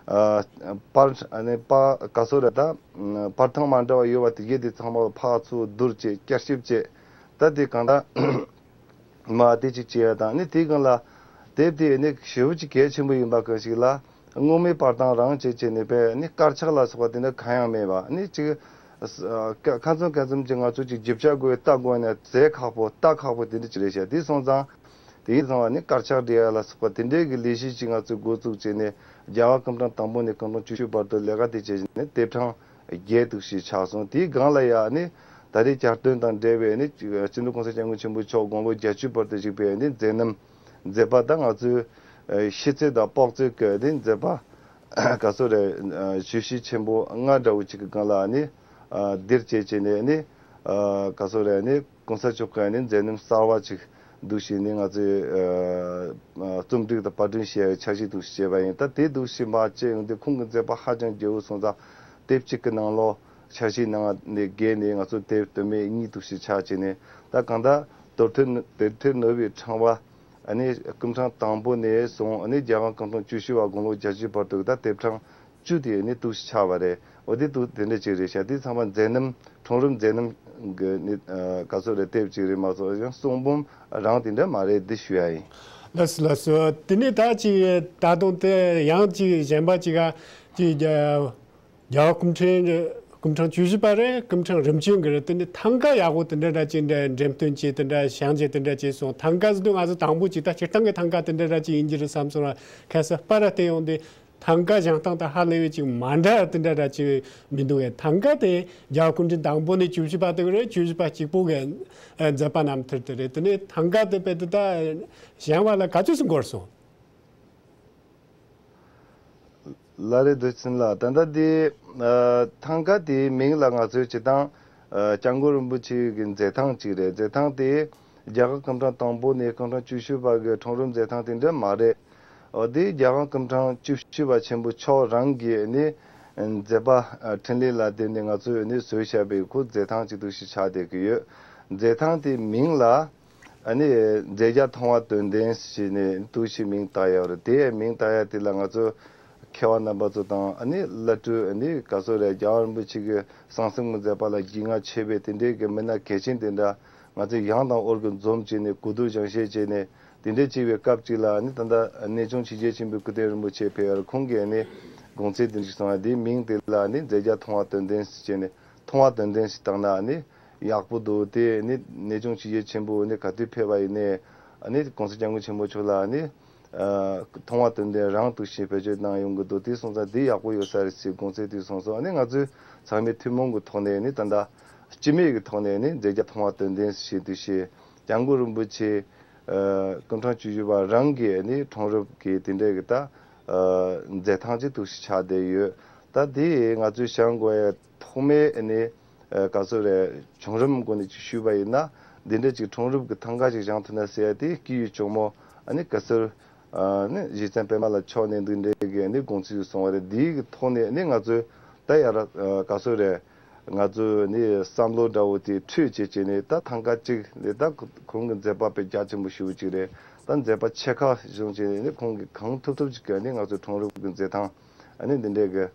ཨ་པར་ཨ་ནི་པར་ག་ཚོད་རེད། ད་པར་ཐེངས་མ་འདྲ་བ་ཡོད་པ་དེ་གའི་དེ་ཚང་མ་ཕར་ཚུར་བསྡུར་བྱས་བསྐྱར་ཞིབ་བྱས། ད་དེ་གང་ལྟར་མ་དེ་ཅིག་བྱས་ཡ་དང་ནི་དེའི་སྒང་ལ་དེབ་དེ་ནི་ཞེ་པོ་ཅིག་གལ་ཆེན་པོ་ཡིན་པ་གང་ཞིག་ལ། སྔོན་མའི་པར་བཏང་རང་བྱས་བྱས་ནས་པས་ནི་དཀར་ཆག་ལ་སོགས་པ་དེ་འདྲ་གང་ཡང་མེད་པ་ནི་ཅིག་ཨ་ཁ་ཚོན་ཁ་ཚོན་ཅིག་ང་ཚོ་ཅིག་རྒྱུ་ཆ་དགོས་ལྟ་དགོས་ན་རྫས་ཁག་པོ་རྟ་ཁག་པོ་དེ་འདྲ་ཅིག་རེད་ཤག་དེ་སོང་ཙང་དེ་ཡིན་ཙང་བ་ནི་དཀར་ཆག་སྒྲིག་ཡ་ལ་སོགས་པ་དེ་འདྲའི་གི་ལས་གཞི་ཅིག་ང་ཚོས་འགོ་བཙུགས་བྱས་ནས་རྒྱལ་བ་སྐུ་ཕྲེང་དང་པོ་ནས་སྐུ་ཕྲེང་བཅུ་བཞི་བར་དུ་ལས་ཀ་དེ་བྱས་ནས་དེབ་ཕྲེང་བརྒྱད་འདུག་ཞེས་ཆགས་སོང་། དེའི་སྒང་ལ་ཡ་ནི་ད་རེས་གྱ་སྟོན་དང་འབྲེལ་བའི་ནི་སྤྱི་ནོར་གོང་ས་སྐྱབས་མགོན་ཆེན་པོ་མཆོག་དགུང་ལོ་བརྒྱད་ཅུ་བར་དུ་བཞུགས་པའི་ནི་མཛད་རྣམ། མཛད་པ་དང་ང་ཚོའི་ཨ་ཤེས་ཚད་དང་དཔོག་ཚད་ཀྱི་ནི་མཛད་པ་ག་ཚོད་རེད། ཨ་བརྗོད་གཞི་ཆེན་པོ་ལྔ་འདྲ་བོ་ཅིག་གི་སྒང་ལ་ནི་ཨ་འདིར་བྱས་བྱས་ནས་ནི་ཨ་ག་ཚོད་རེད། ནི་གོང་ས་མཆོག་གི་ནི་མཛད་རྣམ་གསར་བ་ཅིག་འདུག་ཞེས་ནི་ང་ཚོས་ཨ་ཨ་རྩོམ་སྒྲིག་དང་པར་སྐྲུན་བྱས་ཡའི་འཆར་གཞི་འདུག་ཞེས་བྱས་པ་ཡིན། ད་དེ་འདུག་ཞེས་མ་བྱས་ཡོང་དུས་ཁོང་གི་མཛད་པ་ཧ་ཅང་རྒྱས་པོ་སོང་ཙང་དེབ་གཅིག་གི་ནང་ལོགས་འཆར་གཞིའི་ནང་ནས་བརྒལ་ནས་ང་ཚོ་དེབ་དོན་མེད་གཉིས་འདུག་ཞེས་ཆགས་བྱས་ནས། ད་གང་ལྟར་དེབ་ཐེར་དེབ་ཐེར་ནོར་བུའི་ཕྲེང་བ། ཨ་ནི་སྐུ་ཕྲེང་དང་པོ་ནས་བཟུང་ཨ་ནི་རྒྱལ་དབང་སྐུ་ཕྲེང་བཅུ་བཞི་བ་དགུང་ལོ་བརྒྱད་ཅུ་བར་དུ་ད་དེབ་ཕྲེང་བཅུ་དེ་ནི་འདུག་ཆགས་པ་རེད། འོ་དེ་འདུག་དེ་འདྲ་ཅིག་རེད་ཤག་དེ་ཚང་མ་མཛད་རྣམ་འཁྲུངས་རབས་མཛད་རྣམ་གི་ནི་ཨ་ག་ཚོད་རེད། དེབ་ཅིག་རེད་མ་གཏོགས་ཡང་གསུང་འབུམ་རང་དེ་འདྲ་མ་རེད་འདི་ཞུ་ཡ་ཡིན། ལགས་སོ་ལགས་སོ། དེ་ནས་ད་ཅིག་ད་དུང་དེ་ཡང་ཅིག་གཞན་པ་ཅིག་ག་ཅིག་རྒྱལ་བ་སྐུ་ཕྲེང་སྐུ་ཕྲེང་བཅུ་བཞི་པ་རེད། སྐུ་ཕྲེང་རིམ་བྱོན་གྱི་རེད། དེ་ནི་ཐང་ག་ཡག་པོ་དེ་འདྲ་འདྲ་ཅིག་འདྲ་འགྲེམས་སྟོན་བྱས་དེ་འདྲ་བཞེངས་བྱས་དེ་འདྲ་བྱས་སོང་། ཐང་ག་ཟེར་དུས་ང་ཚོ་དང་པོ་ཅིག་ད་སྤྱིར་བཏང་གི་ཐང་ག་དེ་འདྲ་འདྲ་ཅིག་ཡིན་གྱི་རེད་བསམ་སོང་། ཁ་སང་པར་ར་བལྟས་ཡོང་དུས་ཐང་ག་བཞེངས་སྟངས་དང་ཧ་ལས་པའི་ཅིག་མ་འདྲ་དེ་འདྲ་འདྲ་ཅིག་མི་འདུག་གས། ཐང་ག་དེ་རྒྱལ་བ་སྐུ་ཕྲེང་དང་པོ་ནས་བཅུ་བཞི་པ་དེ་གི་རེད། བཅུ་བཞི་པ་གཅིག་པོ་གི་མཛད་པ་རྣམ་ཐར་དེ་རེད། དེ་ནས་ཐང་ག་དེ་དཔེ་དེ་ད་བཞེངས་པ་ལ་ག་ཚོད་ཙམ་འགོར་སོང་། ལགས་རེད། འདུག་སེ་ལ་ད་ལྟ་འདི་ཨ་ཐང་ག་དེའི་མིང་ལ་ང་ཚོས་སྤྱིར་བཏང་ཨ་སྐྱབས་མགོན་རིན་པོ་ཆེ་གི་མཛད་ཐང་ཅིག་རེད། མཛད་ཐང་དེ་རྒྱལ་བ་སྐུ་ཕྲེང་དང་པོ་ནས་སྐུ་ཕྲེང་བཅུ་བཞི་པ་གི་འཁྲུངས་རབས་མཛད་ཐང་དེ་འདྲ་མ་རེད། འོ་དེ་རྒྱལ་དབང་སྐུ་ཕྲེང་བཅུ་བཞི་པ་ཆེན་པོ་མཆོག་རང་གིས་ནི་མཛད་པ་ཨ་འཕྲིན་ལས་ལ་བརྟེན་ནས་ང་ཚོས་ནི་བཟོས་བཞག་པའི་ཁོ་མཛད་ཐང་ཅིག་འདུག་སེ་ཆགས་བསྡད་ཀྱི་ཡོད། མཛད་ཐང་དེའི་མིང་ལ་ཨ་ནི་མཛད་བརྒྱ་མཐོང་བ་དོན་ལྡན་ཞེས་ནས་འདུག་སེ་མིང་བཏགས་ཡོད་རེད། དེའི་མིང་བཏགས་ཡ་དེ་ལ་ང་ཚོ་མཁས་པ་རྣམ་པ་ཚོ་དང་ཨ་ནི་བླ་སྤྲུལ་ཨ་ནི་ག་ཚོད་རེད། རྒྱལ་བ་རིན་པོ་ཆེ་གི་གསང་གསུམ་གྱི་མཛད་པ་ལ་རྒྱུས་མངའ་ཆེ་བའི་དེ་འདྲའི་གི་མི་སྣ་གལ་ཆེན་དེ་འདྲ་ང་ཚོས་ཡང་དང་འོར་གྱི་འཛོམས་བྱས་ནས་གོ་བསྡུར་སྦྱང་བཤད་བྱས་ནས་ དེ་འདྲའི་བྱས་པའི་སྐབས་ཅིག་ལ་ནི་ད་ལྟ་གནས་ཆུང་ཆོས་རྒྱལ་ཆེན་པོའི་སྐུ་རྟེན་རིན་པོ་ཆེ་ཕེབས་པར་ཁོང་གིས་ནི་དགོངས་ཚུལ་དེ་འདྲ་ཞིག་གསུངས་པ་དེའི་མིང་དེ་ལ་ནི་མཛད་བརྒྱ་མཐོང་བ་དོན་ལྡན་ཟེར་བྱས་ནས་མཐོང་བ་དོན་ལྡན་ཞེས་བཏགས་ན་ནི་ཡག་པོ་འདུག་དེ་ནི་གནས་ཆུང་ཆོས་རྒྱལ་ཆེན་པོ་ནི་ག་དུས་ཕེབས་པ་ཡིན་ནའི་ནི་གོང་ས་སྐྱབས་མགོན་ཆེན་པོ་མཆོག་ལ་ནི་མཐོང་བ་དོན་ལྡན་རང་འདུག་ཞེས་བེད་སྤྱོད་གནང་ཡོང་གི་འདུག་དེ་སོང་ཙང་དེ་ཡག་པོ་ཡོད་ས་རེད་ཟེར་དགོངས་ཚུལ་དེ་གསུངས་སོང་། ནི་ང་ཚོས་ཚང་མས་ཐུན་མོང་གི་ཐོག་ནས་ནི་ད་ལྟ་སྤྱི་མོས་ཀྱི་ཐོག་ནས་ནི་མཛད་བརྒྱ་མཐོང་བ་དོན་ལྡན་ཞེས་དུས་ཞེས་སྐྱབས་མགོན་རིན་པོ་ཆེ་སྐུ་ཕྲེང་བཅུ་བཞི་པ་རང་གི་ནི་འཁྲུངས་རབས་ཀྱི་དེ་འདྲའི་གི་ད་མཛད་ཐང་ཅིག་འདུག་ཞིག་ཆགས་བསྡད་ཡོད། ད་དེ་ང་ཚོས་བྱ་དགོས་ཡ་ཐོག་མའི་ནི་ག་ཚོད་རེད། བྱུང་རིམ་སྒོ་ནས་ཅིག་ཞུས་པ་ཡིན་ན་འདི་འདྲ་ཅིག་འཁྲུངས་རབས་ཀྱི་ཐང་ག་ཅིག་བཞེངས་ཐུབ་ན་ཟེར་ཡ་དེ་སྐུའི་གཅུང་མོ་ནི་གེ་སར་ནི་རྗེ་བཙུན་པད་མ་ལ་མཆོག་ནས་འདི་འདྲའི་གི་ནི་དགོངས་ཚུལ་གསུངས་པ་རེད། འདིའི་གི་ཐོག་ནས་ནི་ང་ཚོས་ད་ཡར་ག་ཚོད་རེད། ང་ཚོས་ནི་བསམ་བློ་འདྲ་བོ་དེ་འཕྲོས་བྱས་བྱས་ནས་ད་ཐང་ག་གཅིག་ལས་ད་ཁོང་གི་མཛད་པ་དཔེ་རྒྱ་ཆེན་པོ་ཞེ་པོ་ཅིག་རེད། ད་མཛད་པ་ཆེ་ཁག་བྱུང་བྱས་ནས་ནི་ཁོང་གིས་གང་ཐུབ་ཐུབ་ཅིག་གིས་ནི་ང་ཚོའི་འཁྲུངས་རབས་ཀྱི་མཛད་ཐང་ཨ་ནི་འདི་འདྲའི་གི་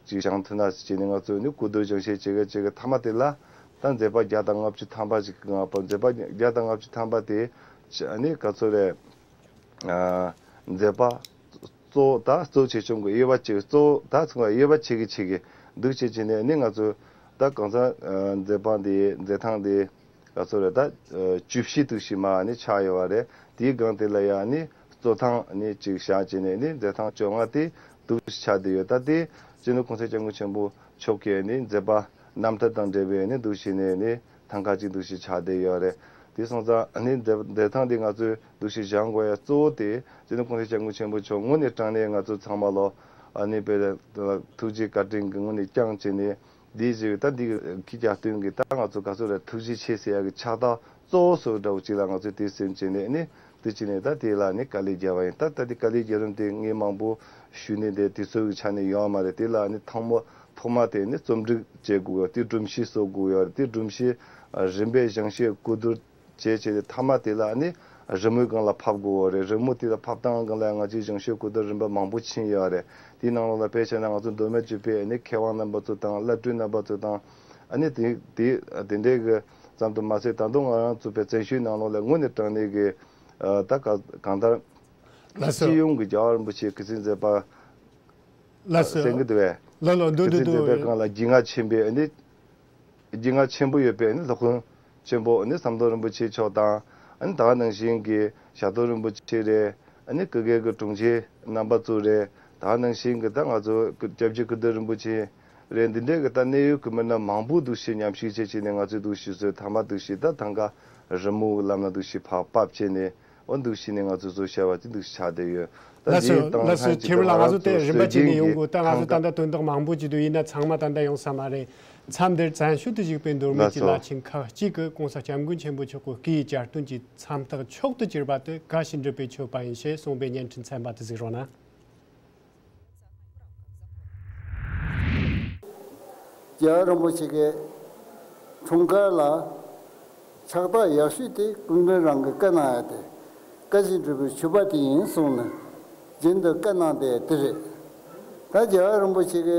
ཅིག་བཞེངས་ཐུབ་ན་ཟེར་བྱས་ནས་ང་ཚོས་ནི་གོ་བསྡུར་སྦྱང་བཤད་བྱེད་གི་བྱེད་གི་མཐའ་མ་དེ་ལ་ད་མཛད་པ་བརྒྱ་དང་ལྔ་བཅུ་ཐམ་པ་ཅིག་གི་མཛད་པ་བརྒྱ་དང་ལྔ་བཅུ་ཐམ་པ་དེ་ཨ་ནི་ག་ཚོད་རེད། མཛད་པ་གཙོ་བོ་ད་གཙོ་ཆེ་ཆུང་གི་དབྱེ་བ་ཕྱེ་གཙོ་བོ་ད་ཚང་མ་དབྱེ་བ་ཕྱེ་གི་ཕྱེ་གི་འདུག་བྱས་བྱས་ནས་ནི་ང་ཚོ་ད་གང་ཟག་མཛད་པ་འདི་མཛད་ཐང་འདི་ག་ཚོད་རེད། ད་བཅུ་བཞི་དུ་ཞིག་མ་ནི་ཆགས་ཡོད་པ་རེད། དེའི་སྒང་དེ་ལ་ཡང་ནི་གཙོ་ཐང་ནི་གཅིག་བཞག་བྱས་ནས་ནི་མཛད་ཐང་བཅོ་ལྔ་དེ་འདུག་ཆགས་བསྡད་ཡོད། ད་དེ་སྤྱི་ནོར་གོང་ས་སྐྱབས་མགོན་ཆེན་པོ་མཆོག་གིས་ནི་མཛད་པ་རྣམ་ཐར་དང་འབྲེལ་བའི་ནི་འདུག་བྱས་ནས་ནི། ཐང་ག་གཅིག་འདུག་ཞིག་ཆགས་བསྡད་ཡོད་རེད། དེ་སོང་ཙང་ཨ་ནི་མཛད་མཛད་ཐང་འདི་ང་ཚོས་འདུག་ཞིག་བཞེངས་དགོས་ཡ་གཙོ་བོ་དེ་སྤྱི་ནོར་གོང་ས་སྐྱབས་མགོན་ཆེན་པོ་མཆོག་དངོས་གནས་དྲང་གནས་ང་ཚོ་ཚང་མ་ལོ་ཨ་ནི་དཔེ་ཐུགས་རྗེ་བཀའ་དྲིན་གྱི་ངོས་ནས་བསྐྱངས་བྱས་ནས་འདི་བཞེས་པའི་ད་འདི་གི་རྒྱབ་རྟེན་གྱི་ད་ང་ཚོ་ག་ཚོད་རེད། ཐུགས་རྗེ་ཆེ་ཟེར་ཡ་གི་ཕྱག་རྟགས་གཙོ་བོ་སོགས་འདྲ་བོ་ཅིག་ལ་ང་ཚོས་དེ་སེམས་བྱས་ནས་ཨ་ནི་དེ་བྱས་ནས་ད་དེ་ལ་ནི་དཀའ་ལས་བརྒྱབ་པ་ཡིན། ད་ད་དེ་དཀའ་ལས་བརྒྱབ་རིམ་དེ་ངས་མང་པོ་ཞུས་ནས་དེ་དུས་ཚོད་ཀྱི་ཆ་ནས་ཡོང་བ་མ་རེད། དེ་ལ་ནི་ཐང་མོ། ཐོག་མ་དེ་ནི་རྩོམ་སྒྲིག་བྱེད་དགོས་ཡོད། དེ་སྒྲོམ་གཞི་བཟོ་དགོས་ཡོད་རེད། དེ་སྒྲོམ་གཞི་རིམ་པས་བཞེངས་བཤད་གོ་བསྡུར་བྱས་བྱས་ཏེ་མཐའ་མ་དེ་ལ་ནི་རི་མོའི་སྒང་ལ་ཕབ་དགོས་ཡོད་རེད། རི་མོ་དེ་ལ་ཕབ་སྟངས་སྒང་ལ་ང་ཚོས་བཞེངས་བཤད་གོ་བསྡུར་རིམ་པ་མང་པོ་ཕྱིན་ཡོད་རེད། དེའི་ནང་ལོགས་ལ་དཔེ་བྱས་ན་ང་ཚོ་མདོ་སྨད་ཆོས་པའི་ནི་མཁས་དབང་རྣམ་པ་ཚོ་དང་བླ་སྤྲུལ་རྣམ་པ་ཚོ་དང་ཨ་ནི་དེ་དེ་དེ་འདྲའི་གི་ཙམ་དུ་མ་ཟད་ད་དུང་ང་རང་ཚོ་པའི་བཙན་བྱོལ་ནང་ལོགས་ལ་དངོས་གནས་དྲང་གནས་ཀྱི་ད་ག་གང་ལྟར་ལགས་སོ། སྤྱི་ཡོངས་ཀྱི་རྒྱལ་བ་རིན་པོ་ཆེའི་སྐུ་ཚེ་མཛད་པ། ལགས་སོ། གསན་གྱི་འདུག་བས། ལགས་ལགས་འདུག་འདུག་སྐུ་ཚེ་མཛད་པའི་འདུག་སྒང་ལ་རྒྱུས་མངའ་ཆེན་པོས་ནི། རྒྱུས་མངའ་ཆེན་པོ་ཡོད་པའི་ནི་སློབ་དཔོན་ཆེན་པོ་ནི་ཟམ་གདོང་རིན་པོ་ཆེ་མཆོག་དང་ནི་ད་ག་ནང་བཞིན་གྱི་ཞྭ་ཏོག་རིན་པོ་ཆེ་རེད། ནི་སྐུ་སྒེར་གྱི་དྲུང་ཆེ་རྣམ་པ་ཚོ་རེད། ད་ག་ནང་བཞིན་གྱི་ད་ང་ཚོ་སྐྱབས་རྗེ་ཀིརྟི་རིན་པོ་ཆེ་རེད། འདི་འདྲའི་གི་ད་གནད་ཡོད་ཀྱི་མི་སྣ་མང་པོ་འདུག་ཞིག་མཉམ་ཞུགས་བྱས་བྱས་ནས་ང་ཚོས་འདུག་ཞིག་བཟོས། མཐའ་མ་འདུག་ཞིག་ད་ཐང་ག་རི་མོ་ལམ་ལ་འདུག་ཞིག་ཕབ་ཕབ་བྱས་ནས། འོ་འདུག་བྱས་ནས་ང་ཚོས་བཟོ་བྱ་བ་དེ་འདུག་ཆགས་བསྡད་ཡོད། ད་ལགས་སོ། འདིའི་སྟེང་ལགས་སོ། ལྷན་ཅིག་ཏུ་ཁྱེད་རང་ང་ཚོ་དེ་ཚོ་རིམ་པ་བྱས་ནས་ཡོང་དགོས། ད་ང་ཚོ་ད་ལྟ་དོན་དག་མང་པོ་ཅིག་འདུག་ཡིན་ན་ཚང་མ་ད་ལྟ་ཡོང་ས་མ་རེད། མཚམས་འདིར་བཙན་ཤུགས་དུ་བཞུགས་པའི་མདོ་སྨད་ཀྱི་ལགས་སོ། བླ་ཆེན་ཁག་ཅིག་གིས་གོང་ས་སྐྱབས་མགོན་ཆེན་པོ་མཆོག་གི་སྐུའི་གྱ་སྟོན་གྱི་མཚམས་རྟགས་མཆོག་ཏུ་གྱུར་པ་དེ་ག་ཞིག་འགྲུབ་པའི་མཆོད་པ་ཡིན་ཞེས་གསུངས་པའི་བརྙན་འཕྲིན་ཚན་པ་དེ་གཟིགས་རོགས་གནང་། རྒྱལ་བ་རིན་པོ་ཆེ་གི་འཁྲུངས་སྐར་ལ་ཕྱག་རྟགས་ཡག་ཤོས་དེ་སྐུ་མདུན་རང་གི་བཀའ་གནང་ཡ་དེ། བཀའ་བཞིན་སྒྲུབ་པའི་མཆོད་པ་དེ་ཡིན་གསུངས་ནས་རྒྱུན་དུ་བཀའ་གནང་བསྡད་ཡ་དེ་རེད། ད་རྒྱལ་བ་རིན་པོ་ཆེ་གི་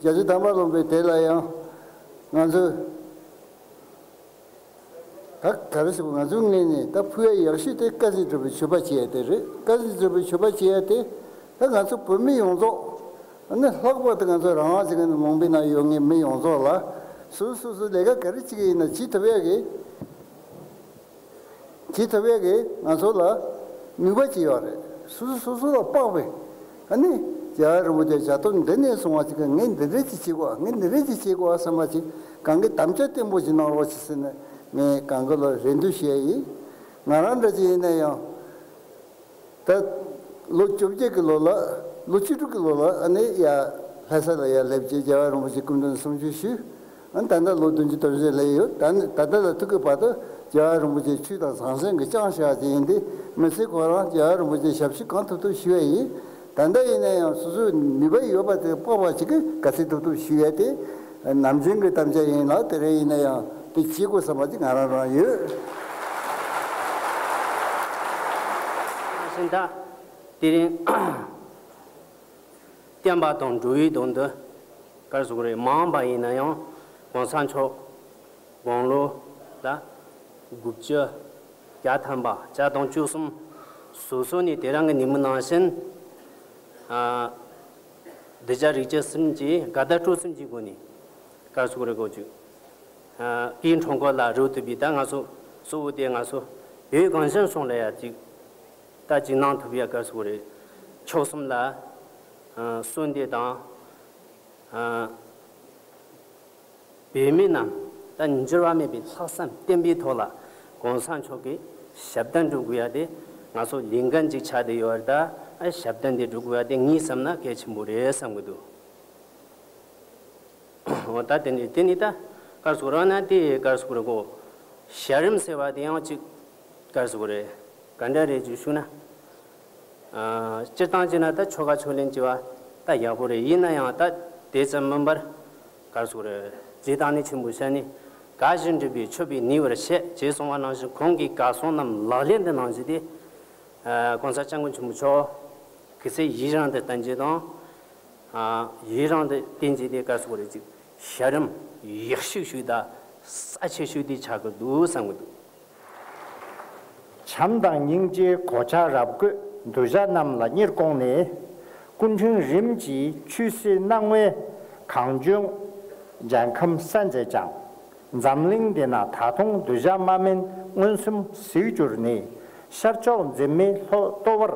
བརྒྱད་ཅུ་ཐམ་པ་ལོན་པའི་དེ་ལ་ཡང་ང་ཚོས། ད་ག་རེ་ཟེར་བ་ང་ཚོའི་ངོས་ནས་ད་ཕུལ་ཡ་ཡག་ཤོས་དེ་བཀའ་བཞིན་སྒྲུབ་པའི་མཆོད་པ་བྱེད་ཡ་དེ་རེད། བཀའ་བཞིན་སྒྲུབ་པའི་མཆོད་པ་བྱེད་ཡ་དེ་ད་ང་ཚོ་བོད་མི་ཡོངས་རྫོགས་ཨ་ནི་ལྷག་པར་དུ་ང་ཚོ་རང་དབང་ཅིག་གི་ལུང་པའི་ནང་ཡོད་མཁན་མི་ཡོངས་རྫོགས་ལ་སོ་སོ་སོ་ལས་ཀ་ག་རེ་བྱེད་ཀྱི་ཡིན་ན་བྱེད་ཐུབ་ཡ་གི་བྱེད་ཐུབ་ཡ་གི་ང་ཚོ་ལ་ནུས་པ་ཅིག་ཡོད་རེད། སོ་སོ་སོ་སོ་ལ་དཔག་པའི། ཨ་ནི་རྒྱལ་བ་རིན་པོ་ཆེ་ཞྭ་ཏོག་འདི་ནས་བཟུང་བ་ཅིག་གི་ངས་འདི་འདྲ་ཅིག་བྱེད་དགོས། ངས་འདི་འདྲ་ཅིག་བྱེད་དགོས་བསམ་པ་ཅིག་གང་གི་དམ་བཅའ་བརྟན་པོ་ཅིག་གནང་རོགས་ཞེས་ཟེར་ནས་ངས་གང་གི་ལ་རེ་འདུན་ཞུ་ཡ་ཡིན། ང་རང་འདྲ་ཅིག་ཡིན་ན་ཡང་ད་ལོ་བཅོ་བརྒྱད་ཀྱི་ལོ་ལ་ལོ་བཅུ་དྲུག་གི་ལོ་ལ་ཨ་ནི་ཡ་ལྷ་ས་ལ་ཡ་སླེབས་རྗེས་རྒྱལ་བ་རིན་པོ་ཆེ་སྐུ་མདུན་གསུང་ཆོས་ཞུས། ཨ་ནི་ད་ལྟ་ལོ་བདུན་ཅུ་དོན་བཞི་སླེབས་ཡོད། ད་ནི་ད་ལྟ་ལ་ཐུག་གི་བར་དུ་རྒྱལ་བ་རིན་པོ་ཆེ་ཆོས་དང་ཟང་ཟིང་གི་ལྕང་ཞགས་ཅིག་ཡིན་ཏེ་མི་ཚེ་ཁོ་རང་རྒྱལ་བ་རིན་པོ་ཆེ་ཞབས་ཕྱི་གང་ཐུབ་ཐུབ་ཞུ་བ་ཡིན། ད་ལྟ་ཡིན་ན་ཡང་སོ་སོའི་ནུས་པ་ཡོད་པ་དེ་དཔག་པ་ཅིག་གིས་ག་ཚོད་ཐུབ་ཐུབ་ཞུ་ཡ་དེ་ནམ་རྒྱུན་གྱི་དམ་བཅའ་ཡིན་ལ་དེ་རིང་ཡིན་ན་ཡང་དེ་བྱེད་དགོས་བསམ་པ་ཅིག་ང་རང་རང་ཡོད། ཤིན་ད་དེ་རིང་བསྟན་པ་དང་འགྲོ་བའི་དོན་དུ་ག་རེ་ཟེར་དགོས་རེད། མ་འོངས་པ་ཡིན་ན་ཡང་གོང་ས་མཆོག་དགུང་ལོ་ལ་དགུ་བཅུ་གྱ་ཐམ་པ་གྱ་དང་བཅུ་གསུམ་ སོ་སོ་ནས་དེ་རང་གི་ཉིན་མོ་ནང་བཞིན། ཨ། གདུལ་བྱ་རིགས་ཅན་གསུམ་གྱི་དགའ་དད་སྤྲོ་གསུམ་གྱི་སྒོ་ནས་ག་རེ་ཟེར་དགོས་རེད་གོ་ཅིག་ཨ། སྐུའི་འཁྲུངས་སྐར་ལ་རོལ་ཐུབ་པའི་ད་ང་ཚོ་གཙོ་བོ་དེ་ང་ཚོ་བོད་གངས་ཅན་ལྗོངས་ལ་ཡ་ཅིག་ད་ཅིག་གནང་ཐུབ་ཡ་ག་རེ་ཟེར་དགོས་རེད། མཆོག་གསུམ་ལ། ཨ། གསོལ་འདེབས་དང་། ཨ། བོད་མི་རྣམས་ད་འགྱུར་བ་མེད་པའི་ལྷག་བསམ་བརྟན་པོའི་ཐོག་ལ་གོང་ས་མཆོག་གི་ཞབས་བརྟན་སྒྲུབ་དགོས་ཡ་དེ་ང་ཚོ་ལས་འགན་ཅིག་ཆགས་བསྡད་ཡོད་རེད། ད་ཨ་ཞབས་བརྟན་དེ་སྒྲུབ་དགོས་ཡ་དེ་ངས་བསམ་ན་གལ་ཆེན་པོ་རེད་བསམ་གི་འདུག་འོ་ད་དེ་ནས་དེ་ནས་ད་ག་རེ་ཟེར་དགོས་རེད་ན་དེ་ག་རེ་ཟེར་དགོས་རེད་གོ་ཞལ་རིམ་ཟེར་བ་དེ་ཡང་ཅིག་ག་རེ་ཟེར་དགོས་རེད། ག་འདྲ་རེད་ཅེས་ཞུས་ན། ཨ། སྤྱིར་བཏང་བྱས་ན་ད་ཆོ་ག་ཕྱག་ལེན་བྱེད་པ་ད་ཡག་པོ་རེད། ཡིན་ན་ཡང་ད་དེ་ཙམ་མིན་པར་ག་རེ་ཟེར་དགོས་རེད། རྗེ་བདག་ཉིད་ཆེན་པོའི་ཞལ་ནས། དགའ་བཞིན་འདྲིས་པའི་མཆོད་པས་ནུས་པར་བྱེད་ཅེས་གསུངས་པ་ནང་བཞིན་གོང་གི་བཀའ་གསུང་རྣམས་ལག་ལེན་དུ་གནང་རྒྱུ་དེ། ཨ། གོང་ས་སྐྱབས་མགོན་ཆེན་པོ་མཆོག་གི་ཚེ་ཡི་རང་དུ་བསྟན་རྒྱུ་དང་། ཨ། ཡི་རང་དུ་བསྟན་རྒྱུ་དེ་ག་རེ་ཟེར་དགོས་རེད། ཅིག་ཞལ་རིམ་ཡག་ཤོས་ཤིག་དང་རྩ་ཆེ་ཤོས་དེ་ཆགས་ཀྱི་འདུག་བསམ་གྱི་འདུག་བྱམས་དང་སྙིང་རྗེའི་གོ་ཆ་རབ་བགོས་གདུལ་བྱ་རྣམས་ལ་གཉེར་དགོངས་ནས། སྐུ་ཕྲེང་རིམ་གྱིས་ཆོས་སྲིད་སྣང་བའི་གངས་ལྗོངས་རྒྱལ་ཁམས་གསལ་མཛད་ཀྱང་། འཛམ་གླིང་འདི་ན་ད་དུང་གདུལ་བྱ་དམག་མིན་མངོན་སུམ་གཟིགས་གྱུར་ནས། ཤར་ཕྱོགས་འཛིན་མའི་ལྟོ་བར་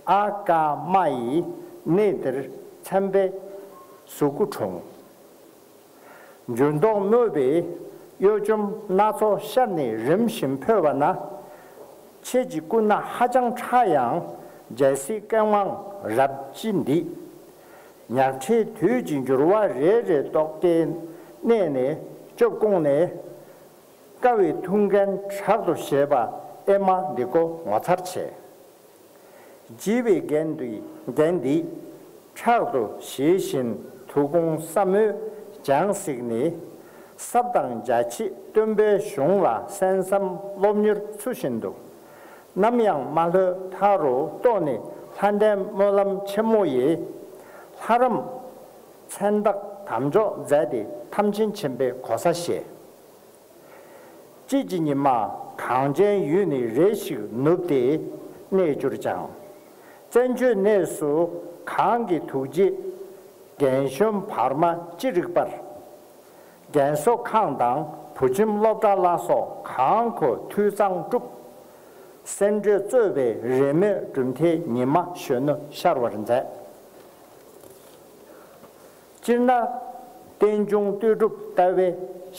ཨ་ཀ་མ་ཡིས་གནས་འདིར་མཚན་དཔེ་གཟུགས་སྐུ་འཁྲུངས། འགྱུར་ལྡོག་སྨོད་པའི་གཡོ་འཇོམས་སྣ་ཚོགས་ཤར་ནས་རིམ་བཞིན་འཕོས་པ་ན། ཁྱེད་ཀྱི་སྐུ་སྣ་ཧ་ཅང་ཕྲ་ཡང་རྒྱལ་སྲིད་ཀུན་དབང་རབ་ཀྱི་འདི། ཉག་ཕྲའི་དུས་ཀྱི་འགྱུར་བ་རེ་རེ་རྟོག་གེའི་གནས་ནས་སྐྱོབ་དགོངས་ནས། དཀའ་བའི་ཐུགས་འགན་དྲག་ཏུ་བཞེས་པ་ཨེ་མ་འདི་ཀོ་ངོ་མཚར་ཆེ། བགྱིས་པའི་འགན་འདི་འགན་འདི་ཕྲག་ཏུ་བཞེས་བཞིན་ཐུགས་དགོངས་བསམ་མོས་བྱང་གཟིགས་ནས། ཟབ་དང་རྒྱ་ཆེའི་སྟོན་པའི་གཞུང་ལ་གསན་བསམ་སློབ་གཉེར་ཚུལ་བཞིན་དུ། ནམ་ཡང་མ་ལྷོད་མཐའ་རུ་རྟོགས་ནས་ལྷ་ལྡན་སྨོན་ལམ་ཆེན་མོ་ཡི། ལྷ་རམས་མཚན་རྟགས་དམ་འཇོག་མཛད་དེ་ཐམས་ཅད་མཁྱེན་པའི་གོ་ས་བཞེས། དཔྱིད་ཀྱི་ཉི་མ་གངས་ཅན་ཡུལ་ནས་རེ་ཞིག་ནུབ་སྟེ་གནས་གྱུར་ཀྱང་། བཙན་བྱོལ་གནས་སུ་གང་གི་ཐུགས་རྗེས་རྒན་གཞོན་བར་མ་ཅི་རིགས་པར། རྒན་གསོ་ཁང་དང་བུ་ཁྱིམ་སློབ་གྲྭ་ལ་སོགས་གང་མཁོ་འཐུས་གཙང་བསྒྲུབས། སེ་འབྲས་གཙོས་པའི་རེས་མོས་གྲུབ་མཐའི་ཉི་མ་གཞོན་ནུ་ཤར་བར་མཛད། སྤྱིར་ན་རྟེན་འབྱུང་ལྟོས་གྲུབ་ལྟ་བའི་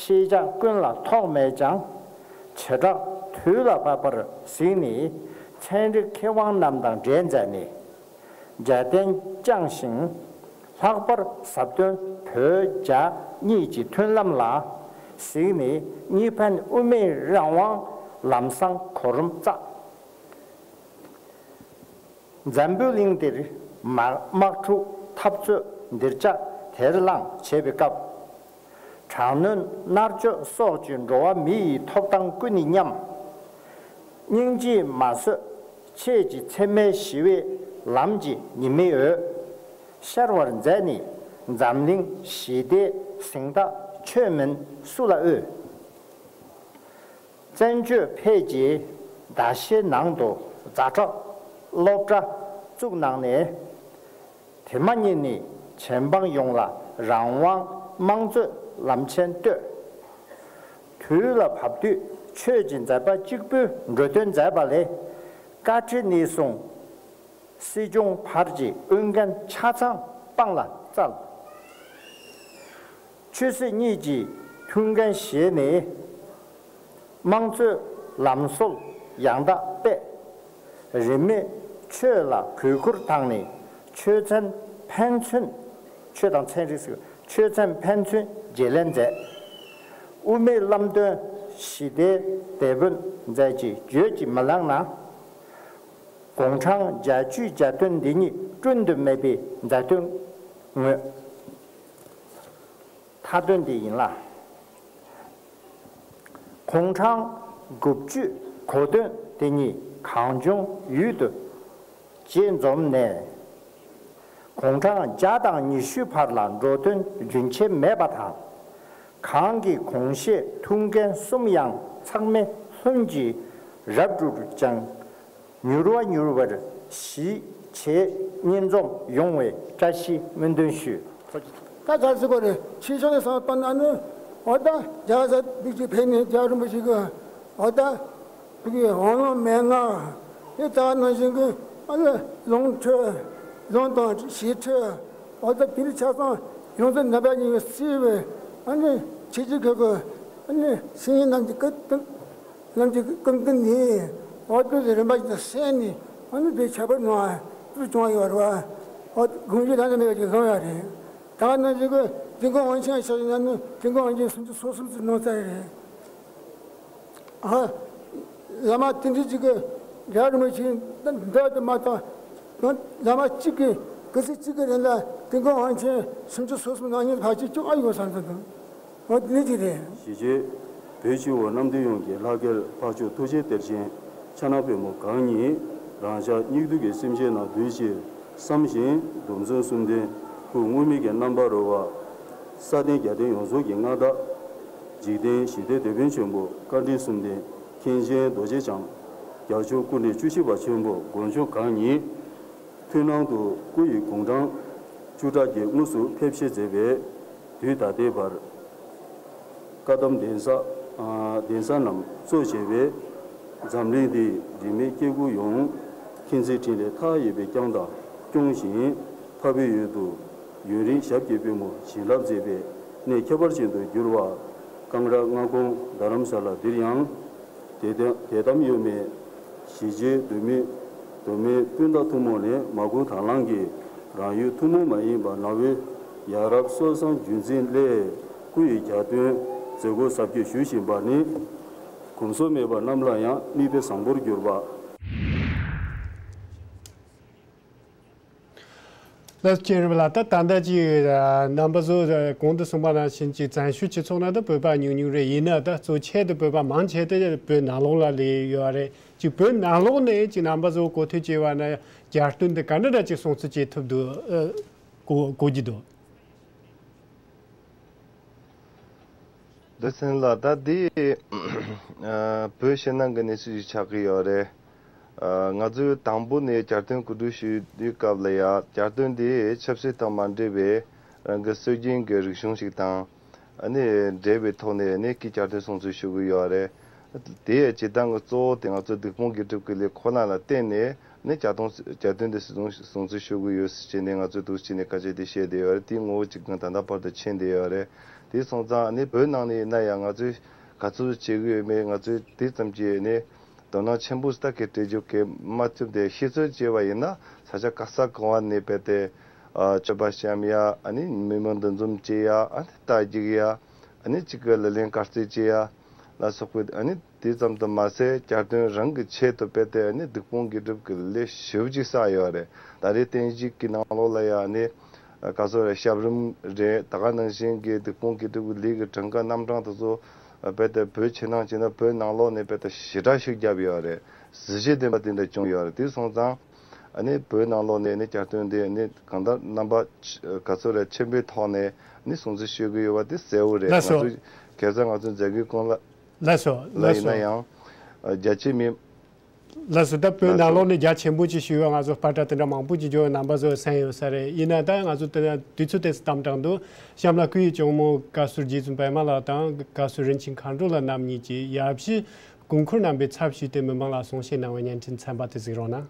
ཤེས་བྱ་ཀུན་ལ་ཐོགས་མེད་ཀྱང་། བྱེ་བྲག་དུས་ལ་བབ་པར་གཟིགས་ནས་ཚན་རིག་མཁས་དབང་རྣམས་དང་འབྲེལ་མཛད་ནས། རྒྱལ་བསྟན་བསྐྱངས་ཤིང་། ལྷག་པར་ཟབ་དོན་བོད་རྒྱ་གཉིས་ཀྱི་མཐུན་ལམ་ལ་གཟིགས་ནས་གཉིས་ཕན་དབུ་མའི་རང་དབང་ལམ་བཟང་གོ་རིམ་བཙགས། འཛམ་བུ་གླིང་འདིར་དམག་དམག་འཁྲུག་འཐབ་རྩོད་འདིར་ལྕག་དེར་ལངས་བྱེད་པའི་སྐབས། དྲག་གནོན་མནར་གཅོད་སོགས་ཀྱི་འགྲོ་བ་མི་ཡི་ཐོབ་ཐང་ཀུན་ནས་ཉམས། སྙིང་རྗེས་མ་བཟོད་ཆེད་ཀྱི་འཚེ་མེད་ཞི་བའི་ལམ་གྱི་ཉི་མའི་འོད་ཤར་བར་མཛད་ནས། འཛམ་གླིང་ཞི་བདེའི་གཟེངས་རྟགས་ཆོས་མིན་སུ་ལ་འོས། བཙན་བྱོལ་བོད་ཀྱི་ཟླ་ཤས་ནང་དུ་ཛ་དྲག་སློབ་གྲྭ་བཙུགས་གནང་ནས། དེ་མ་ཉིད་ནས་བྱེད་འབངས་ཡོངས་ལ་རང་དབང་དམངས་གཙོའི་ལམ་ཆེན་བཏོད། དུས་ལ་བབ་དུས་ཆོས་ཀྱི་མཛད་པ་གཅིག་པུས་འགྲོ་དོན་མཛད་པ་ལས། བཀའ་ཁྲི་ནས་བཟུང་སྲིད་སྐྱོང་བར་གྱི་འོས་འགན་ཆ་ཚང་སྤང་ལ་བཙལ། ཆོས་སྲིད་གཉིས་ཀྱི་ཐུགས་འགན་བཞེས་ནས། དམངས་གཙོའི་ལམ་སྲོལ་ཡང་དག་སྤེལ། རིས་མེད་ཆོས་ལ་གུས་བཀུར་བཏང་ནས་ཆོས་ཚན་ཕན་ཚུན། ཆོས་དང་ཚན་རིག་ཟེར་ཆོས་ཚན་ཕན་ཚུན་བརྗེ་ལེན་མཛད། དབུ་མའི་བླ་དོན་ཞི་བདེའི་དེད་དཔོན་མཛད་ཅིང་བརྗོད་ཀྱིས་མི་ལང་ན། དགུང་གྲངས་བརྒྱད་ཅུའི་གྱ་སྟོན་འདི་ཉིད་བསྐྲུན་དུ་མེད་པའི་མཛད་དོན་དངོས། མཐའ་དོན་འདི་ཡིན་ལ། དགུང་གྲངས་དགུ་བཅུའི་གོ་སྟོན་དེ་ཉིད་གངས་ལྗོངས་ཡུལ་དུ་རྗེས་འཛོམས་ནས། དགུང་གྲངས་བརྒྱ་དང་ཉི་ཤུའི་བར་ལ་འགྲོ་དོན་རྒྱུན་ཆད་མེད་པ་དང་། གང་གི་དགོངས་བཞེད་ཐུགས་འགན་གསུམ་ཡང་ཚང་མས་ལྷུན་གྱིས་རབ་བསྒྲུབས་ཀྱང་། མྱུར་བ་མྱུར་བར་གཞིས་བྱེས་གཉེན་འཛོམས་ཡོང་བའི་བཀྲ་ཤིས་སྨོན་འདུན་ཞུ། ད་ག་ཟེར་དགོས་རེད། ཕྱི་ཕྱོགས་ནས་བསམ་བཏང་ན་ནི་འོ་ད་རྒྱ་བཟའ་འདུག་ཅིག་ཕེབས་ནས་རྒྱ་རིན་པོ་ཆེ་གི་འོ་ད་དེ་གི་དབང་ལུང་མན་ངག་དེ་ལྟ་བུ་ནང་བཞིན་གི་ཨ་ནི་ལུང་ཁྲིད་ལུང་དང་ཞི་ཁྲིད་འོ་ད་དེ་རིགས་ཆ་ཚང་ཡོངས་སུ་རྣམ་པ་གཉིས་ཀྱིས་གསལ་བའི་ཨ་ནི་ཆོས་རྗེ་ཁོ་གི་ཨ་ནི་སེང་གེ་རྣམས་ཀྱི་སྐུ་དང་། རྣམས་ཀྱི་སྐུ་མདུན་ནས་འོ་དེ་ཚོ་རིམ་པ་བཞིན་དུ་གསན་ནས་ཨ་ནི་དེ་ཁྱད་པར་སྣང་བ་དེ་བྱུང་བ་ཡོད་རེད་བ། འོ་དགོངས་གཞི་ལ་ནི་མེད་པ་ཅིག་བཟུང་ཡོད་རེད། ད་ག་ནང་བཞིན་གྱི་དེ་གི་དབང་ཆེན་ཤོག་ཡིན་ན་ནི་དེ་གི་དབང་ཆེན་སུམ་ཅུ་སོ་གསུམ་ཙམ་གནང་ཚར་རེད། ཨ། བླ་མ་དེ་འདྲ་ཅིག་གི་རྒྱ་རིན་པོ་ཆེ་འདི་འདྲ་དུ་མ་བཏང་། བླ་མ་གཅིག་གི་སྐུ་ཚེ་གཅིག་གི་རིང་ལ་དེ་གི་དབང་ཆེན་སུམ་ཅུ་སོ་གསུམ་གནང་མཁན་ཕལ་ཆེར་བཅོ་ལྔ་ཡོད་བསམ་གྱི་འདུག་འོ་དེ་འདྲ་ཅིག་རེད། གཞིས་བྱེས་བོད་སྤྱི་བོ་གནམ་བསྟན་ཡོངས་ཀྱི་ལྷ་སྐལ་འཕགས་མཆོག་ཐུགས་རྗེ་གཏེར་ཆེན་ཕྱག་ན་པདྨོ་གང་ཉིད་རང་ཅག་སྙིགས་དུས་ཀྱི་སེམས་ཅན་རྣམས་འདུལ་ཕྱིར་བསམ་བཞིན་སྡོམ་བརྩོན་གསུམ་ལྡན་སྐུ་དངོས་མིང་གི་རྣམ་པར་རོལ་པ། ས་སྟེང་རྒྱལ་བསྟན་ཡོངས་རྫོགས་ཀྱི་མངའ་བདག་འཇིག་རྟེན་ཞི་བདེའི་དེད་དཔོན་ཆེན་པོ་བཀའ་དྲིན་གསུམ་ལྡན་མཁན་ཆེན་རྡོ་རྗེ་འཆང་རྒྱལ་མཆོག་སྐུ་ཕྲེང་བཅུ་བཞི་པ་ཆེན་པོ་དཀོན་མཆོག་གང་ཉིད། མཐུན་སྣང་དུ་སྐུ་ཡི་དགུང་གྲངས་བཅུ་ཕྲག་བརྒྱད་དངོས་སུ་ཕེབས་བཞེད་མཛད་པའི་དུས་ད་ལྟའི་བར། བཀའ་གདམས་གདན་ས་གདན་ས་རྣམས་གཙོ་བྱས་པའི་འཛམ་གླིང་འདིའི་རིས་མེད་སྐྱེ་དགུ་ཡོངས་མཁྱེན་བརྩེ་ཕྲིན་ལས་མཐའ་ཡས་པས་བསྐྱངས་དང་སྐྱོང་ཞིང་། འཕགས་པའི་ཡུལ་དུ་ཡུན་རིང་ཞབས་ཀྱི་པུས་མོ་བྱིན་རླབས་མཛད་པའི་གནས་ཁྱད་པར་ཅན་དུ་གྱུར་པ། གངས་ར་མངའ་ཁོངས་རྡ་རམ་ས་ལ་འདིར་ཡང་། དད་དམ་དད་དམ་གཡོ་མེད་གཞིས་བྱེས་མདོ་སྨད་མདོ་སྨད་སྤུན་ཟླ་ཐུན་མོང་ནས་མ་བསྐུལ་དང་བླངས་ཀྱིས་རང་ཡུལ་ཐུན་མོང་མ་ཡིན་པ་ནང་པའི་ཡ་རབས་སྲོལ་བཟང་རྒྱུན་འཛིན་སླད་སྐུ་ཡི་གྱ་སྟོན་མཛད་སྒོ་གཟབ་རྒྱས་ཞུ་བཞིན་པ་ནི། གོམས་སྲོལ་མེད་པ་རྣམས་ལ་ཡང་མིག་དཔེ་བཟང་པོར་གྱུར་པ། ལགས་སོ། རིན་པོ་ལགས། ད་ད་ལྟ་ཅིག་རྣམ་པ་ཚོ་གོང་དུ་གསུངས་པ་ནང་བཞིན་ཅིག་བཙན་བྱོལ་སྤྱི་ཚོགས་ནང་དུ་བོད་པ་ཉུང་ཉུང་རེད། ཡིན་ན་ད་གཙོ་ཆེ་དུ་བོད་པ་མང་ཆེ་དུ་བོད་ནང་ལོགས་ལ་སླེབས་ཡོད་རེད། ཅིག་བོད་ནང་ལོགས་ནས་ཅིག་རྣམ་པ་ཚོ་གོ་ཐོས་བྱས་པ་ན་གྱ་སྟོན་འདི་ག་འདྲ་འདྲ་ཅིག་སྲུང་བརྩི་བྱེད་ཐུབ་འདུག་གོ་གོ་གི་འདུག་འདི་ཚན་ལ་ད་འདི་བོད་ཕྱི་ནང་གི་གནས་ཚུལ་ཞིག་ཆགས་ཀྱི་ཡོད་རེད། ང་ཚོས་དང་པོ་ནས་གྱ་སྟོན་གོ་སྒྲིག་ཞུ་དུས་སྐབས་ལ་ཡ་གྱ་སྟོན་འདི་ཆབ་སྲིད་དང་མ་འབྲེལ་བའི་རང་གི་སྲོལ་རྒྱུན་གྱི་རིག་གཞུང་ཞིག་དང་ཨ་ནི་འབྲེལ་བའི་ཐོག་ནས་ཨ་ནི་གི་གྱ་སྟོན་སྲུང་བརྩི་ཞུ་གི་ཡོད་རེད། དེ་ཡི་བྱེད་སྟངས་ཀྱི་གཙོ་བོ་དེ་ང་ཚོ་སྡིག་སྤོང་དགེ་སྒྲུབ་ཀྱི་ལས་ཁོ་ན་ལ་བརྟེན་ནས་ནི་གྱ་སྟོན་གྱ་སྟོན་འདི་སྲུང་སྲུང་བརྩི་ཞུ་གི་ཡོད་ཟེར་བྱས་ནས་ང་ཚོས་འདུག་བྱས་ནས་སྐད་ཆ་དེ་བཤད་བསྡད་ཡོད་རེད། དེ་ངོ་བོ་གཅིག་ཀྱང་ད་ལྟ་བར་དུ་ཕྱིན་བསྡད་ཡོད་རེད། དེ་སོང་ཙང་ནི་བོད་ནང་ནས་ཡིན་ན་ཡང་ང་ཚོས་ག་ཚོད་བྱེད་གི་ཡོད་མེད་ང་ཚོས་དེ་ཙམ་གྱིས་ནི་དོ་སྣང་ཆེན་པོ་ཞིག་ད་གི་སྤྲད་རྒྱུ་གི་མ་ཐུབ་དེ། ཤེས་ཚོད་བྱས་པ་ཡིན་ན་ས་ཆ་ག་ས་གང་བ་ནས་རྦད་དེ་ཨ་མཆོད་པ་བཤམས་ཡ། ཨ་ནི་མི་མང་འདུ་འཛོམས་བྱེད་ཡ། ཨ་ནི་རྟ་རྒྱུག་ཡ། ཨ་ནི་གཅིག་གི་ལག་ལེན་གར་རྩེད་བྱེད་ཡ་ལ་སོགས་པའི་ཨ་ནི་དེ་ཙམ་དུ་མ་ཟད་གྱ་སྟོན་རང་གི་ཆེད་དུ་རྦད་དེ་ཨ་ནི་སྡིག་སྤོང་དགེ་སྒྲུབ་ཀྱི་ལས་ཞེ་པོ་ཅིག་བསགས་ཡོད་རེད། ད་རེས་བསྟན་བཅོས་ཀྱི་ནང་ལོགས་ལ་ཡ་ཨ་ནི་ག་ཚོད་རེད། ཞབས་རིམ་རེད། ད་ག་ནང་བཞིན་གྱི་སྡིག་སྤོང་དགེ་སྒྲུབ་ཀྱི་ལས་ཀྱི་གྲངས་ཀ་རྣམ་གྲངས་དེ་ཚོ་རྦད་དེ་བོད་ཕྱི་ནང་བྱས་ན་བོད་ནང་ལོགས་ནས་རྦད་དེ་ཞེ་དྲག་ཤུགས་བརྒྱབ་ཡོད་རེད། གཟི་བརྗིད་ལྡན་པ་དེ་འདྲ་བྱུང་ཡོད་རེད། དེ་སོང་ཙང་ཨ་ནི་བོད་ནང་ལོགས་ནས་ནི་གྱ་སྟོན་དེ་ནི་གང་ལྟར་རྣམ་པ་ག་ཚོད་རེད་ཆེན་པོའི་ཐོག་ནས་ནི་སྲུང་བརྩི་ཞུ་གི་ཡོད་པ་དེ་གསལ་བོ་རེད། ལགས་སོ། ང་ཚོས་ཁ་སང་ང་ཚོའི་མཛད་སྒོའི་གོང་ལ་ལགས་སོ། ལ་ལགས་ཡིན་ན་སོ། ཡང་རྒྱ་ཆེ་མི། ལགས་སོ། ད་བོད་ལགས་ནང་སོ། ལོགས་ནས་རྒྱ་ཆེན་པོ་ཅིག་ཞུ་བའི་ང་ཚོ་པར་སྒྲ་དེ་འདྲ་མང་པོ་ཅིག་འབྱོར་བའི་རྣམ་པ་ཚོ་གསན་ཡོད་ས་རེད། ཡིན་ན་ད་ང་ཚོ་དེ་དུས་ཚོད་དེ་གཏམ་དྲང་དུ་གཤམ་ལ་སྐུའི་གཅུང་མོ་བཀའ་ཟུར་རྗེ་བཙུན་པད་མ་ལགས་དང་བཀའ་ཟུར་རིན་ཆེན་མཁའ་འགྲོ་ལགས་རྣམ་གཉིས་ཀྱིས་ཡབ་གཞིས་སྐུ་འཁོར་རྣམ་པའི་ཚབ་ཞུས་ཏེ་མི་མང་ལ་གསུང་བཤད་གནང་བའི་བརྙན་འཕྲིན་ཚན་པ་དེ་གཟིགས་རོགས་གནང་།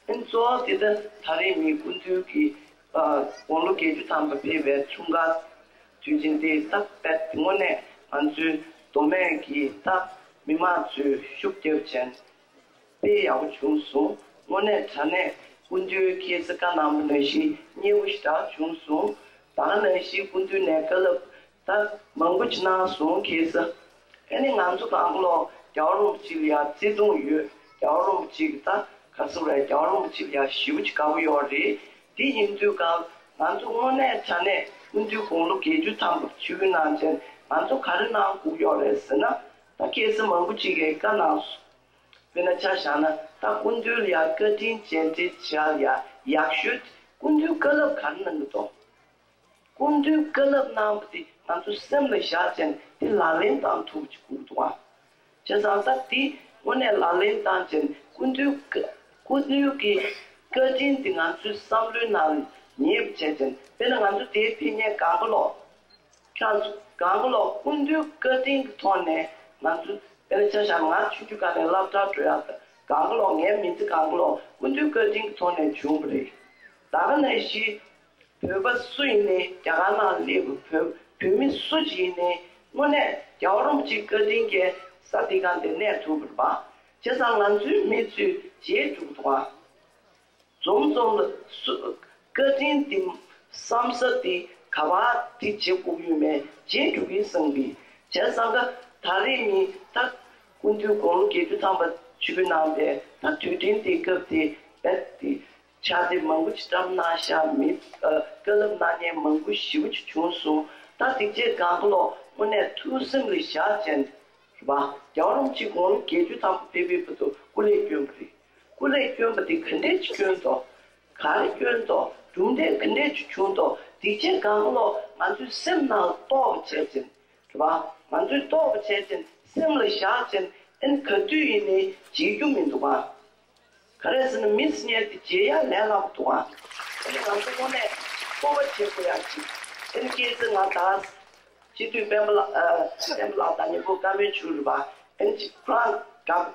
གཙོ་བོ་དེ་ད་ད་རེས་མི་སྐུ་མདུན་གྱི་དགུང་ལོ་བརྒྱད་ཅུ་ཐམ་པ་ཕེབས་པའི་འཁྲུངས་སྐར་དུས་ཆེན་དེ་ད་དཔེ་དངོས་གནས་ང་ཚོའི་མདོ་སྨད་ཀྱི་ད་མི་མང་ཚོས་ཤུགས་རྒྱབ་བྱས་དཔེ་ཡག་པོ་བྱུང་སོང་། དངོས་གནས་དྲང་གནས་སྐུ་མདུན་ཁྱེད་ཚོ་བཀའ་གནང་པ་ནང་བཞིན་མཉེས་པོ་ཞེ་དྲག་བྱུང་སོང་། ད་ག་ནང་བཞིན་སྐུ་མདུན་ནས་བཀའ་སློབ་ད་མང་པོ་ཅིག་གནང་སོང་། ཁྱེད་ཚོ་ཨ་ནི་ང་ཚོ་གང་ལོག་རྒྱལ་བ་རིན་པོ་ཆེ་ལ་ཡ་བརྩེ་དུང་ཡོད། རྒྱལ་བ་རིན་པོ་ཆེ་གི་ད་ག་ཚོད་རེད། རྒྱལ་བ་རིན་པོ་ཆེ་ལ་ཡ་ཞེ་པོ་ཅིག་དགའ་པོ་ཡོད་རེད། དེ་ཡིན་དུས་གང་ང་ཚོ་དངོས་གནས་དྲང་གནས་སྐུ་མདུན་དགུང་ལོ་བརྒྱད་ཅུ་ཐམ་པ་ཆིབས་བསྒྱུར་གནང་བྱས་ང་ཚོ་ག་རེ་གནང་དགོས་ཡོད་རེད་ཟེར་ན། ད་ཁྱེད་ཚོ་མང་པོ་ཅིག་གིས་བཀའ་གནང་སོང་། དཔེར་ན་ཆ་བཞག་ན་ད་སྐུ་མདུན་ལ་ཡ་བཀའ་དྲིན་རྗེས་དྲན་བྱ་ཡ་ཡག་ཤོས་དེ་སྐུ་མདུན་བཀའ་སློབ་ག་རེ་གནང་གི་འདུག་སྐུ་མདུན་བཀའ་སློབ་གནང་བ་དེ་ང་ཚོ་སེམས་ལ་བཞག་བྱས་ནས་དེ་ལག་ལེན་བསྟར་ཐུབ་པ་ཅིག་དགོས་ཀྱི་འདུག་ཨ། བྱས་ཙང་ད་འདི་དངོས་གནས་ལག་ལེན་བསྟར་བྱས་ནས་སྐུ་མདུན་བཀའ་སྐུ་མདུན་གྱི་བཀའ་དྲིན་འདི་ང་ཚོའི་བསམ་བློའི་ནང་ལ་ངེས་པ་བྱས་བྱས་ནས། དཔེར་ན་ང་ཚོ་དེའི་ཕེབས་མཁན་སྒང་ག་ལོག་ཁྱེད་རང་ཚོ་སྒང་ག་ལོག་སྐུ་མདུན་བཀའ་དྲིན་གྱི་ཐོག་ནས་ང་ཚོ། དཔེར་ན་ཆ་བཞག་ན་ང་ཆུང་ཆུང་སྒང་ནས་སློབ་གྲྭར་འགྲོ་ཡག་དང་། སྒང་ག་ལོག་ངའི་མི་ཚེ་སྒང་ག་ལོག་སྐུ་མདུན་བཀའ་དྲིན་གྱི་ཐོག་ནས་བྱུང་བ་རེད། ད་ག་ནང་བཞིན་བོད་པ་སུ་ཡིན་ནའི། རྒྱ་གར་ནང་སླེབས་པའི་བོད་བོད་མི་སུ་ཅིག་ཡིན་ནའི། དངོས་གནས་རྒྱལ་བ་རིན་པོ་ཆེའི་བཀའ་དྲིན་གྱིས་ས་འདི་སྒང་དེ་གནས་ཐུབ་པ་རེད་པ། བྱས་ཙང་ང་ཚོའི་མི་ཚོས་བརྗེད་འགྲོ་གི་འདུག་ག་འཛོམས་འཛོམས་ལ་སུ། བཀའ་དྲིན་འདི་བསམ་ས་དེ་ག་པར་དེ་བྱེད་དགོས་ཀྱི་ཡོད་མེད་བརྗེད་འགྲོ་གི་བསམ་གི། བྱས་ཙང་ཀ་ད་རེས་ནི་ད་སྐུ་མདུན་དགུང་ལོ་བརྒྱད་ཅུ་ཐམ་པ་ཆིབས་བསྒྱུར་གནང་བའི་ད་དུས་དྲན་དེའི་སྐབས་དེ་རྦད་དེ་ཕྱག་དེབ་མང་པོ་ཅིག་བཀྲམ་གནང་ཤག་མི་ཨ་བཀའ་སློབ་གནང་མཁན་མང་པོ་ཞེ་པོ་ཅིག་བྱུང་སོང་། ད་དེ་རྗེས་སྒང་ག་ལོག་དངོས་གནས་ཐུགས་སེམས་ལ་བཞག་བྱས། རེད་པ། རྒྱལ་བ་རིན་པོ་ཆེ་དགུང་ལོ་བརྒྱད་ཅུ་ཐམ་པ་ཕེབས་པའི་བར་དུ་སྐུ་ལས་བསྐྱོན་པ་རེད། སྐུ་ལས་བསྐྱོན་པ་དེ་ག་འདྲས་ཅིག་བསྐྱོན་ཏོ། ག་རེ་བསྐྱོན་ཏོ། གྲུབ་འབྲས་ག་འདྲས་ཅིག་བྱུང་ཏོ། དེ་རྗེས་སྒང་ག་ལོག་ང་ཚོའི་སེམས་ནང་ལ་རྟོགས་པ་བྱས་ཙང་། རེད་པ། ང་ཚོས་རྟོགས་པ་བྱས་ཙང་སེམས་ལ་བཞག་ཙང་ཨ་ནི་ག་དུས་ཡིན་ནའི་བརྗེད་རྒྱུ་མི་འདུག་ག་ག་རེ་ཟེར་ན་མི་ཟེར་མཁན་དེ་བརྗེད་ཡག་ལས་སླ་པོ་འདུག་ག་ཨ་ནི་ང་ཚོ་དངོས་གནས་སྤོབས་པ་བྱེད་དགོས་ཡག་ཅིག་ཨ་ནི་སྐྱེས་ཚེ་ང་ད། སྤྱི་འཐུས་སྤེན་པ་ལགས། ཨ། སྤེན་པ་ལགས་དང་མཉམ་པོ་བཀའ་མོལ་ཞུ་རེད་པ། ཨ་ནི་ཅིག་ཁོ་རང་དགའ་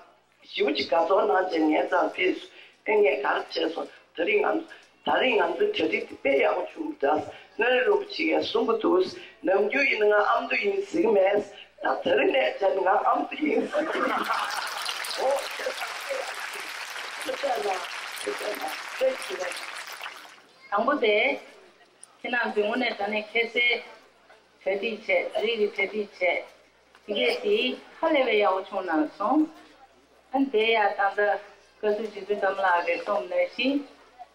ཞེ་པོ་ཅིག་དགའ་ཚོར་གནང་བྱས་ངའི་རྩར་ཕེབས་སོང་། ཨ་ངས་ག་རེ་བྱས་སོང་། ད་རིང་ང་ད་རིང་ང་ཚོའི་གྲ་སྒྲིག་དེ་དཔེ་ཡག་པོ་བྱུང་འདུག་མངའ་རིས་རིན་པོ་ཆེ་གིས་གསུང་གི་འདུག་ནམ་རྒྱུན་ཡིན་ན་ང་ཨ་མདོ་ཡིན་ཟེར་གི་མེད། ད་དེ་རིང་ནས་བྱས་ནས་ང་ཨ་མདོ་ཡིན་ཟེར་གི་ཡིན། འོ་དེ་ལྟར་དཔེ་ཡག་པོ་ཞིག་ཐུགས་རྗེ་གནང་། ཐུགས་རྗེ་གནང་། བཀྲ་ཤིས་བདེ་ལེགས། དང་པོ་དེ། ཁྱེད་རང་ཚོས་དངོས་གནས་དྲང་གནས་ཁ་སང་གྲ་སྒྲིག་བྱས། ཨ་རི་གི་གྲ་སྒྲིག་བྱས། དེ་གས་དེ་ཧ་ལས་པའི་ཡག་པོ་བྱུང་གནང་སོང་། ཨ་ནི་དེ་ཡང་ད་ལྟ་བཀའ་ཟུར་རྗེ་བཙུན་ལྕམ་ལགས་ཀྱིས་གསུངས་ནང་བཞིན་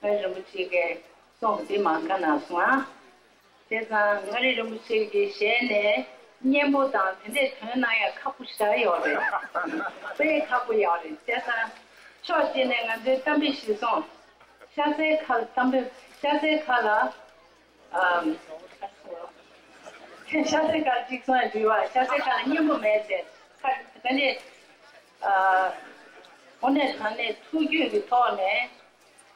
མངའ་རིས་རིན་པོ་ཆེ་གིས་གསུངས་པ་དེ་མ་བཀའ་གནང་སོང་ཨ། བྱས་ཙང་མངའ་རིས་རིན་པོ་ཆེ་གི་ཞལ་ནས་སྙན་པོ་དང་དེ་འདྲས་ཐོན་གནང་ཡག་ཁག་པོ་ཞེ་དྲག་ཡོད་རེད། དཔེ་ཁག་པོ་ཡོད་རེད། བྱས་ཙང་ཕྱོགས་གཅིག་ནས་ང་ཚོའི་གཏམ་དཔེ་གཞིར་བཟུང་། ཤ་ཚའི་ཁ་ལ་གཏམ་དཔེ། ཤ་ཚའི་ཁ་ལ། ཨམ། ཤ་ཚའི་ཁ་ལ་གཅིག་གསུང་ཡ་འདྲི་བ། ཤ་ཚའི་ཁ་ལ་སྙན་པོ་མེད་ཟེར། ཁ་ག་ནས། ཨ། དངོས་གནས་དྲང་གནས་ཐུགས་རྒྱུད་ཀྱི་ཐོག་ནས་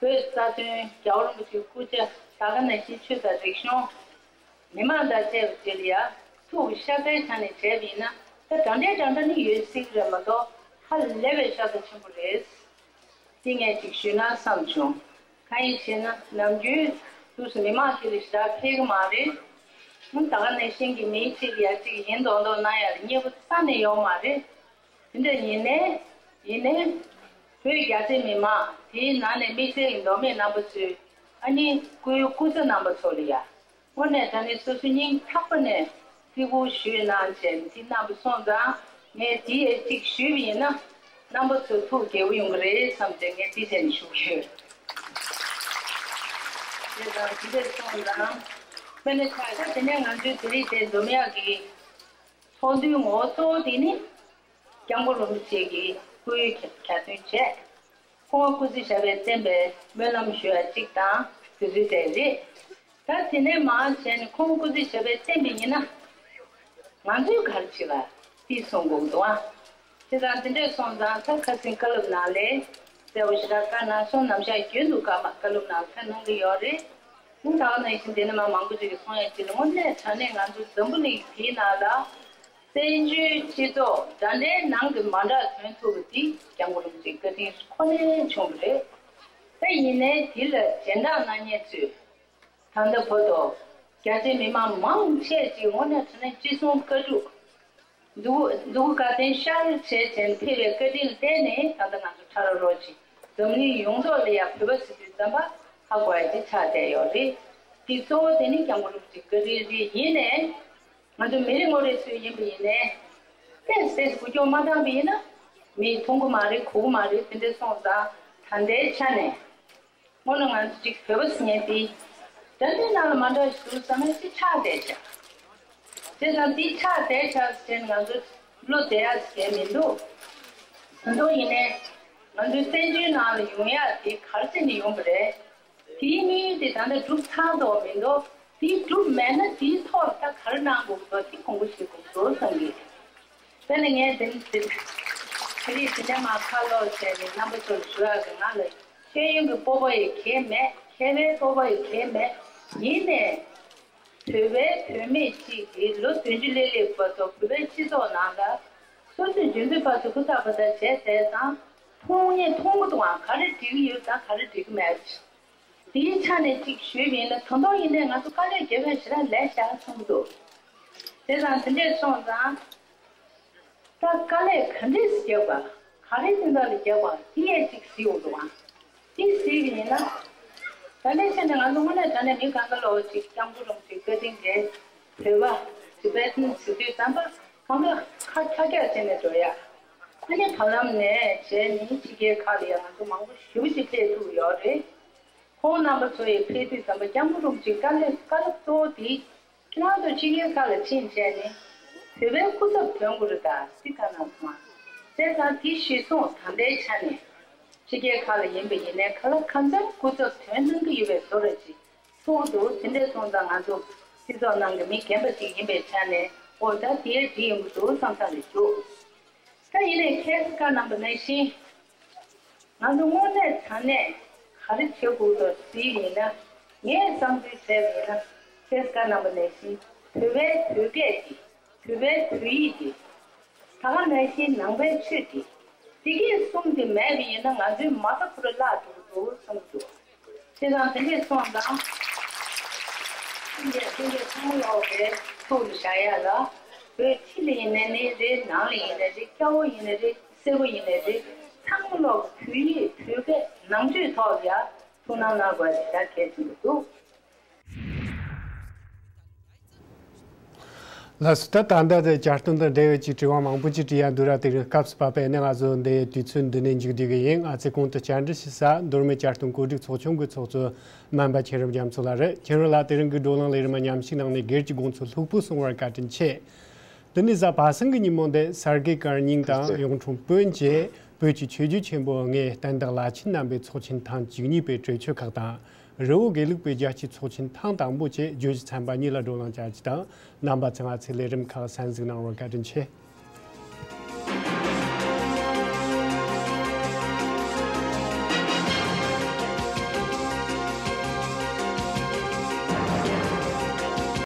བོད་རྩ་དོན། རྒྱལ་བ་རིན་པོ་ཆེའི་སྐུ་ཕྱྭ། ད་ག་ནང་བཞིན་ཆོས་དང་རིག་གཞུང་། མི་མང་དང་བཅས་པ་བཅས་ལ་ཡ་ཐུགས་ཤ་ཚའི་ཆ་ནས་བྱས་པ་ཡིན་ན་ད་འདྲ་འདྲ་འདྲ་འདྲ་ནི་ཡོད་སྲིད་ཀྱི་རེད་མ་གཏོགས་ཧ་ལས་པའི་ཤ་ཚ་ཆེན་པོ་རེད། དེ་ངས་ཅིག་ཞུས་ན་བསམ་བྱུང་། གང་ཡིན་ཞེ་ན་ནམ་རྒྱུན་དུས་སུ་མི་མང་ཁྱེད་ལ་ཞེ་དྲག་ཕེབས་ཀྱི་མ་རེད། ད་ག་ནང་བཞིན་གྱི་མིའི་ཆེད་དུ་ཡ་གཅིག་ཡིན་མདོག་མདོག་གནང་ཡ་ལ་མཉེས་པོ་རྩ་ནས་ཡོད་མ་རེད། དེ་འདྲ་ཡིན་ནའི་ཡིན་ནའི་བོད་རྒྱ་ཆེ་མི་མང་དེའི་ནང་ནས་དམིགས་བསལ་གྱི་མདོ་སྨད་རྣམ་པ་ཚོས་ཨ་ནི་སྐུའི་སྐུ་ཚ་རྣམ་པ་ཚོ་ལ་ཡ། དངོས་གནས་དྲང་གནས་སོ་སོ་སྙིང་ཐག་པ་ནས་བརྩི་བཀུར་ཞུས་གནང་བྱས་འདི་གནང་བ་སོང་ཙང་ངས་འདི་ཡས་གཅིག་ཞུས་པ་ཡིན་ན་རྣམ་པ་ཚོ་ཐུགས་དགྱེས་པོ་ཡོང་གི་རེད་བསམ་སྟེ་ངས་འདི་བྱས་ནས་ཞུ་གི་ཡོད། དེ་དང་འདི་འདྲས་སོང་ཙང་དཔེར་ན་ཆ་བཞག་དེ་ནས་ང་ཚོའི་དེ་རིང་དེ་འཛོམས་ཡག་གི་ཚོགས་འདུའི་ངོ་བོ་གཙོ་བོ་དེ་ནི། སྐྱབས་མགོན་རིན་པོ་ཆེ་གི་སྐུའི་གྱ་སྟོན་བྱས། ཁོང་སྐུ་ཚེ་ཞབས་པད་བརྟན་པའི་སྨོན་ལམ་ཞུ་ཡ་གཅིག་དང་དེ་ཚོའི་གྲས་རེད། ད་དེ་ནས་མར་བྱས་ནས་ཁོང་སྐུ་ཚེ་ཞབས་པད་བརྟན་པ་ཡིན་ན། ང་ཚོས་ག་རེ་བྱེད་ལ་དེ་གསུང་དགོས་འདུག་ཨ། དེ་དང་དེ་འདྲས་སོང་ཙང་ད་ཁ་སང་བཀའ་སློབ་ནང་ལས་གསལ་པོ་ཞེ་དྲག་བཀའ་གནང་སོང་། ནམ་ཞག་རྒྱུན་དུ་བཀའ་མ་བཀའ་སློབ་ནང་ལ་ཁ་གནང་གི་ཡོད་རེད། ད་ག་ནང་བཞིན་དེ་ནས་མ་མང་པོ་ཅིག་གིས་གསུང་ཡ་ཅིག་ལ་དངོས་གནས་དྲང་གནས་ང་ཚོ་འཛམ་བུ་གླིང་དེའི་ནང་ལ། བཙན་བྱོལ་སྤྱི་ཚོགས་འདྲ་འདྲའི་ནང་གི་མ་འདྲ་ཐོན་ཐུབ་པ་འདི་སྐྱབས་མགོན་རིན་པོ་ཆེའི་བཀའ་དྲིན་ཁོ་ནས་བྱུང་བ་རེད། ད་ཡིན་ནའི་དེ་ལ་སྦྱིན་བདག་གནང་མཁན་ཚོས་ད་ལྟ་བར་དུ་རྒྱ་ཆེ་མི་མང་མང་ཆེ་ཅིག་དངོས་གནས་དྲང་གནས་ཅི་གསུང་བཀའ་སྒྲུབ། མཛུ་གུ་མཛུ་གུ་དགའ་ལྡན་ཤར་བྱས་བྱས་ནས་ཕེབས་པའི་བཀའ་དྲིན་ལ་བརྟེན་ནས་ད་ལྟ་ང་ཚོ་ཁྲ་ར་རོ་ཅིག་འཛམ་གླིང་ཡོངས་རྫོགས་ལ་ཡང་བོད་པ་ཟེར་དུས་ཙམ་པ་ཧ་གོ་ཡ་ཅིག་ཆགས་བསྡད་ཡོད་རེད། དེ་གཙོ་བོ་དེ་ནི་སྐྱབས་མགོན་རིན་པོ་ཆེའི་བཀའ་དྲིན་རེད། ཡིན་ནའི། ང་ཚོ་མི་རེ་ངོ་རེ་ཚོས་ཡིན་པ་ཡིན་ནའི། ཏོག་ཙམ་འགུལ་སྐྱོད་མ་བཏང་པ་ཡིན་ན། མིས་མཐོང་གི་མ་རེད། གོ་གི་མ་རེད། དེ་འདྲ་སོང་ཙང་ད་ལྟའི་ཆ་ནས། དངོས་གནས་ང་ཚོ་གཅིག་བོད་པ་ཟེར་མཁན་དེ། དེ་འདྲའི་ནང་ལ་མ་འདྲ་ཞིག་འདུག་བསམ་ན་ཅིག་ཆགས་བསྡད་ཤག་བྱས་ཙང་དེ་ཆགས་བསྡད་ཤག་ཟེར་ནས་ང་ཚོ་བློ་བདེ་ཡག་ཟེར་མི་འདུག་ད་དུང་ཡིན་ནའི། ང་ཚོའི་བཙན་བྱོལ་ནང་ལ་ཡོང་ཡག་དེ་ག་རེ་བྱས་ནས་ཡོང་གི་རེད། དེའི་དམིགས་ཡུལ་དེ་ད་ལྟ་འགྲུབ་ཚར་འདུག་མི་འདུག་དེ་འགྲུབ་མེད་ན་དེའི་ཐོག་ལ་ད་ག་རེ་གནང་དགོས་ཀྱི་འདུག་དེ་དགོངས་པ་བཞེས་དགོས་ཀྱི་འདུག་བསམ་གྱི། དཔེར་ན་ངས་དེ་ནི་དེ། ཁྱེད་རིགས་དེ་འདྲ་མ་ཁ་ལོག་བྱས་ནས་རྣམ་པ་ཚོར་ཞུ་ཡག་གི་ང་ལ་ཤེས་ཡོན་གྱི་སྤོབས་པ་ཡི་གེ་མེད། མཁས་པའི་སྤོབས་པ་ཡི་གེ་མེད། ཡིན་ནས་བོད་པའི་བུད་མེད་ཅིག་གིས་ལོ་བདུན་ཅུ་སླེབས་སླེབས་བར་དུ་བོད་པའི་སྤྱི་ཚོགས་ནང་ལ་སོ་སོས་རྒྱུན་དུ་ཕར་ཚུར་ཧུར་ཐག་འབད་ཐག་བྱས་བསྡད་ཙང་མཐོང་ངེས་མཐོང་གི་འདུག་ཨང་། ག་རེ་འགྲིག་གི་ཡོད་དང་ག་རེ་འགྲིག་གི་མེད། དེའི་ཆ་ནས་ཅིག་ཞུས་པ་ཡིན་ན་ད་དུང་ཡིན་ནའི་ང་ཚོ་དཀའ་ལས་རྒྱབ་ཡག་ཞེ་དྲག་ལས་བཞག་ཚང་གི་འདུག་དེ་དང་དེ་འདྲས་སོང་ཙང་། ད་དཀའ་ལས་ག་འདྲས་སེ་རྒྱབ་པ། ག་རེ་དོན་དག་ལ་རྒྱབ་པ་དེ་ཡང་ཅིག་གཟིགས་འོང་འདུག་ཨང་། དེ་གཟིགས་པ་ཡིན་ན། ད་ལྟའི་ཆ་ནས་ང་ཚོ་དངོས་གནས་དྲང་གནས་མི་གང་ག་ལོག་ཅིག་སྐྱབས་མགོན་རིན་པོ་ཆེ་བཀའ་དྲིན་རེད། བོད་པ་ཊི་བེ་ཊན་ཟེར་དུས་ཙམ་པ་གང་ག་ཁ་ཁ་ཁྱག་བྱས་ནས་འགྲོ་ཡ། ཨ་ནི་བར་ལམ་ནས་བྱས་ནས་ཕྱི་རྒྱལ་ཁག་ལ་ཡང་ང་ཚོ་མང་པོ་ཞེ་པོ་ཅིག་ཕེབས་ཐུབ་ཡོད་རེད། ཁོང་རྣམ་པ་ཚོ་ཡི་ཕེབས་དུས་ཙམ་པ་སྐྱབས་མགོན་རིན་པོ་ཆེའི་བཀའ་སློབ་བཀའ་སློབ་གཙོ་བོ་དེ། ཁྱེད་རང་ཚོ་ཕྱི་རྒྱལ་ཁག་ལ་ཕྱིན་བྱས་ནས་བོད་པའི་སྐུ་ཚབ་ཐོན་དགོས་རེད་ད་ཟེར་བཀའ་གནང་སོང་བ། བྱས་ཙང་དེ་གཞིར་བཟུང་ད་ལྟའི་ཆ་ནས་ཕྱི་རྒྱལ་ཁག་ལ་ཡིན་པ་ཡིན་ནའི་ག་ལ་གང་འཚམ་སྐུ་ཚབ་ཐོན་གནང་གི་ཡོད་པའི་བཟོ་འདྲ་ཅིག་ཚོར་འདུག་དེ་འདྲ་སོང་ཙང་ང་ཚོ་སྤྱི་ཚོགས་ནང་གི་མི་རྒན་པ་ཅིག་ཡིན་པའི་ཆ་ནས་ཨོ་ད་དེ་འགྲིག་ཡོང་གི་འདུག་བསམ་བསམ་རེ་བྱུང་། ད་ཡིན་ནའི་ཁྱེད་ཀྱིས་བཀའ་གནང་པ་ནང་བཞིན། ང་ཚོ་དངོས་གནས་དྲང་གནས་ག་རེ་བྱེད་དགོས་འདུག་ཟེར་ཡིན་ན། ངས་བསམ་ཚུལ་བྱས་པ་ཡིན་ན། ཁྱེད་བཀའ་གནང་པ་ནང་བཞིན་བོད་པའི་བོད་སྐད་དེ། བོད་པའི་བོད་ཡིག་དེ། ད་ག་ནང་བཞིན་ནང་པའི་ཆོས་དེ། དེ་གས་གསུམ་དེ་མེད་པ་ཡིན་ན་ང་ཚོའི་མ་རྩ་ཁོ་རང་བརླག་འགྲོ་གི་འདུག་བསམ་གྱི་འདུག་བྱས་ཙང་དེ་འདྲས་སོང་ཙང་། ཁྱེད་ཀྱིས་ཚང་མ་ལོག་པའི་ཐུགས་ལ་བཞག་ཡ་ལ། བོད་ཕྱི་ལ་ཡིན་ནའི་རེད། ནང་ལ་ཡིན་ནའི་རེད། སྐྱ་བོ་ཡིན་ནའི་རེད། སེར་པོ་ཡིན་ནའི་རེད། ཚང་མ་ལོག་བོད་ཡིག་བོད་སྐད་ནང་ཆོས་ཐོག་ལ་ཡ་ཐུགས་སྣང་གནང་དགོས་ཞེ་དྲག་གལ་ཆེན་པོ་འདུག་ལགས་སོ། ད་ད་ལྟ་དེ་བསྐྱར་དུ་འདི་འབྲེལ་ཡོད་ཀྱི་དྲི་བ་མང་པོ་ཅིག་དྲི་ཡ་འདུག་ར། དེ་རིང་སྐབས་སུ་བབས་པའི་ནི་ང་ཚོ་འདི་དུས་ཚོད་འདི་ནས་མཇུག་བསྡུ་གི་ཡིན། ང་ཚོས་གོང་དུ་བཅར་འདྲི་ཞུ་ས་མདོ་སྨད་བསྐྱར་དུ་གོ་སྒྲིག་ཚོགས་ཆུང་གི་ཚོགས་གཙོ་སྨན་པ་མཁྱེན་རབ་རྒྱ་མཚོ་ལགས་རེད། མཁྱེན་རབ་ལགས་དེ་རིང་གི་བགྲོ་གླེང་ལས་རིམ་མཉམ་ཞུགས་གནང་ནས་སྒེར་གྱི་དགོངས་ཚུལ་ལྷུག་པོ་གསུང་བར་བཀའ་དྲིན་ཆེ། འདི་ནི་གཟའ་པ་སངས་ཀྱི་ཉིན་མོ་འདི་གསར་དགེ་བཀའ་རྙིང་དང་གཡུང་དྲུང་བོན་བཅས་བོད་ཀྱི་ཆོས་བརྒྱུད་ཆེན་པོ་ལྔའི་བསྟན་བདག་བླ་ཆེན་རྣམ་པའི་ཚོགས་ཆེན་ཐེངས་བཅུ་གཉིས་པའི་གྲོས་ཆོད་ཁག་དང་། རི་བོ་དགེ་ལུགས་པའི་རྒྱལ་སྤྱིའི་ཚོགས་ཆེན་ཐེངས་དང་པོ་བཅས་བརྗོད་གཞི་ཚན་པ་གཉིས་ལ་བགྲོ་གླེང་བྱ་རྒྱུ་དང་། རྣམ་པ་ཚོས་ང་ཚོའི་ལས་རིམ་ཁག་གསན་གཟིགས་གནང་བར་བཀའ་དྲིན་ཆེ།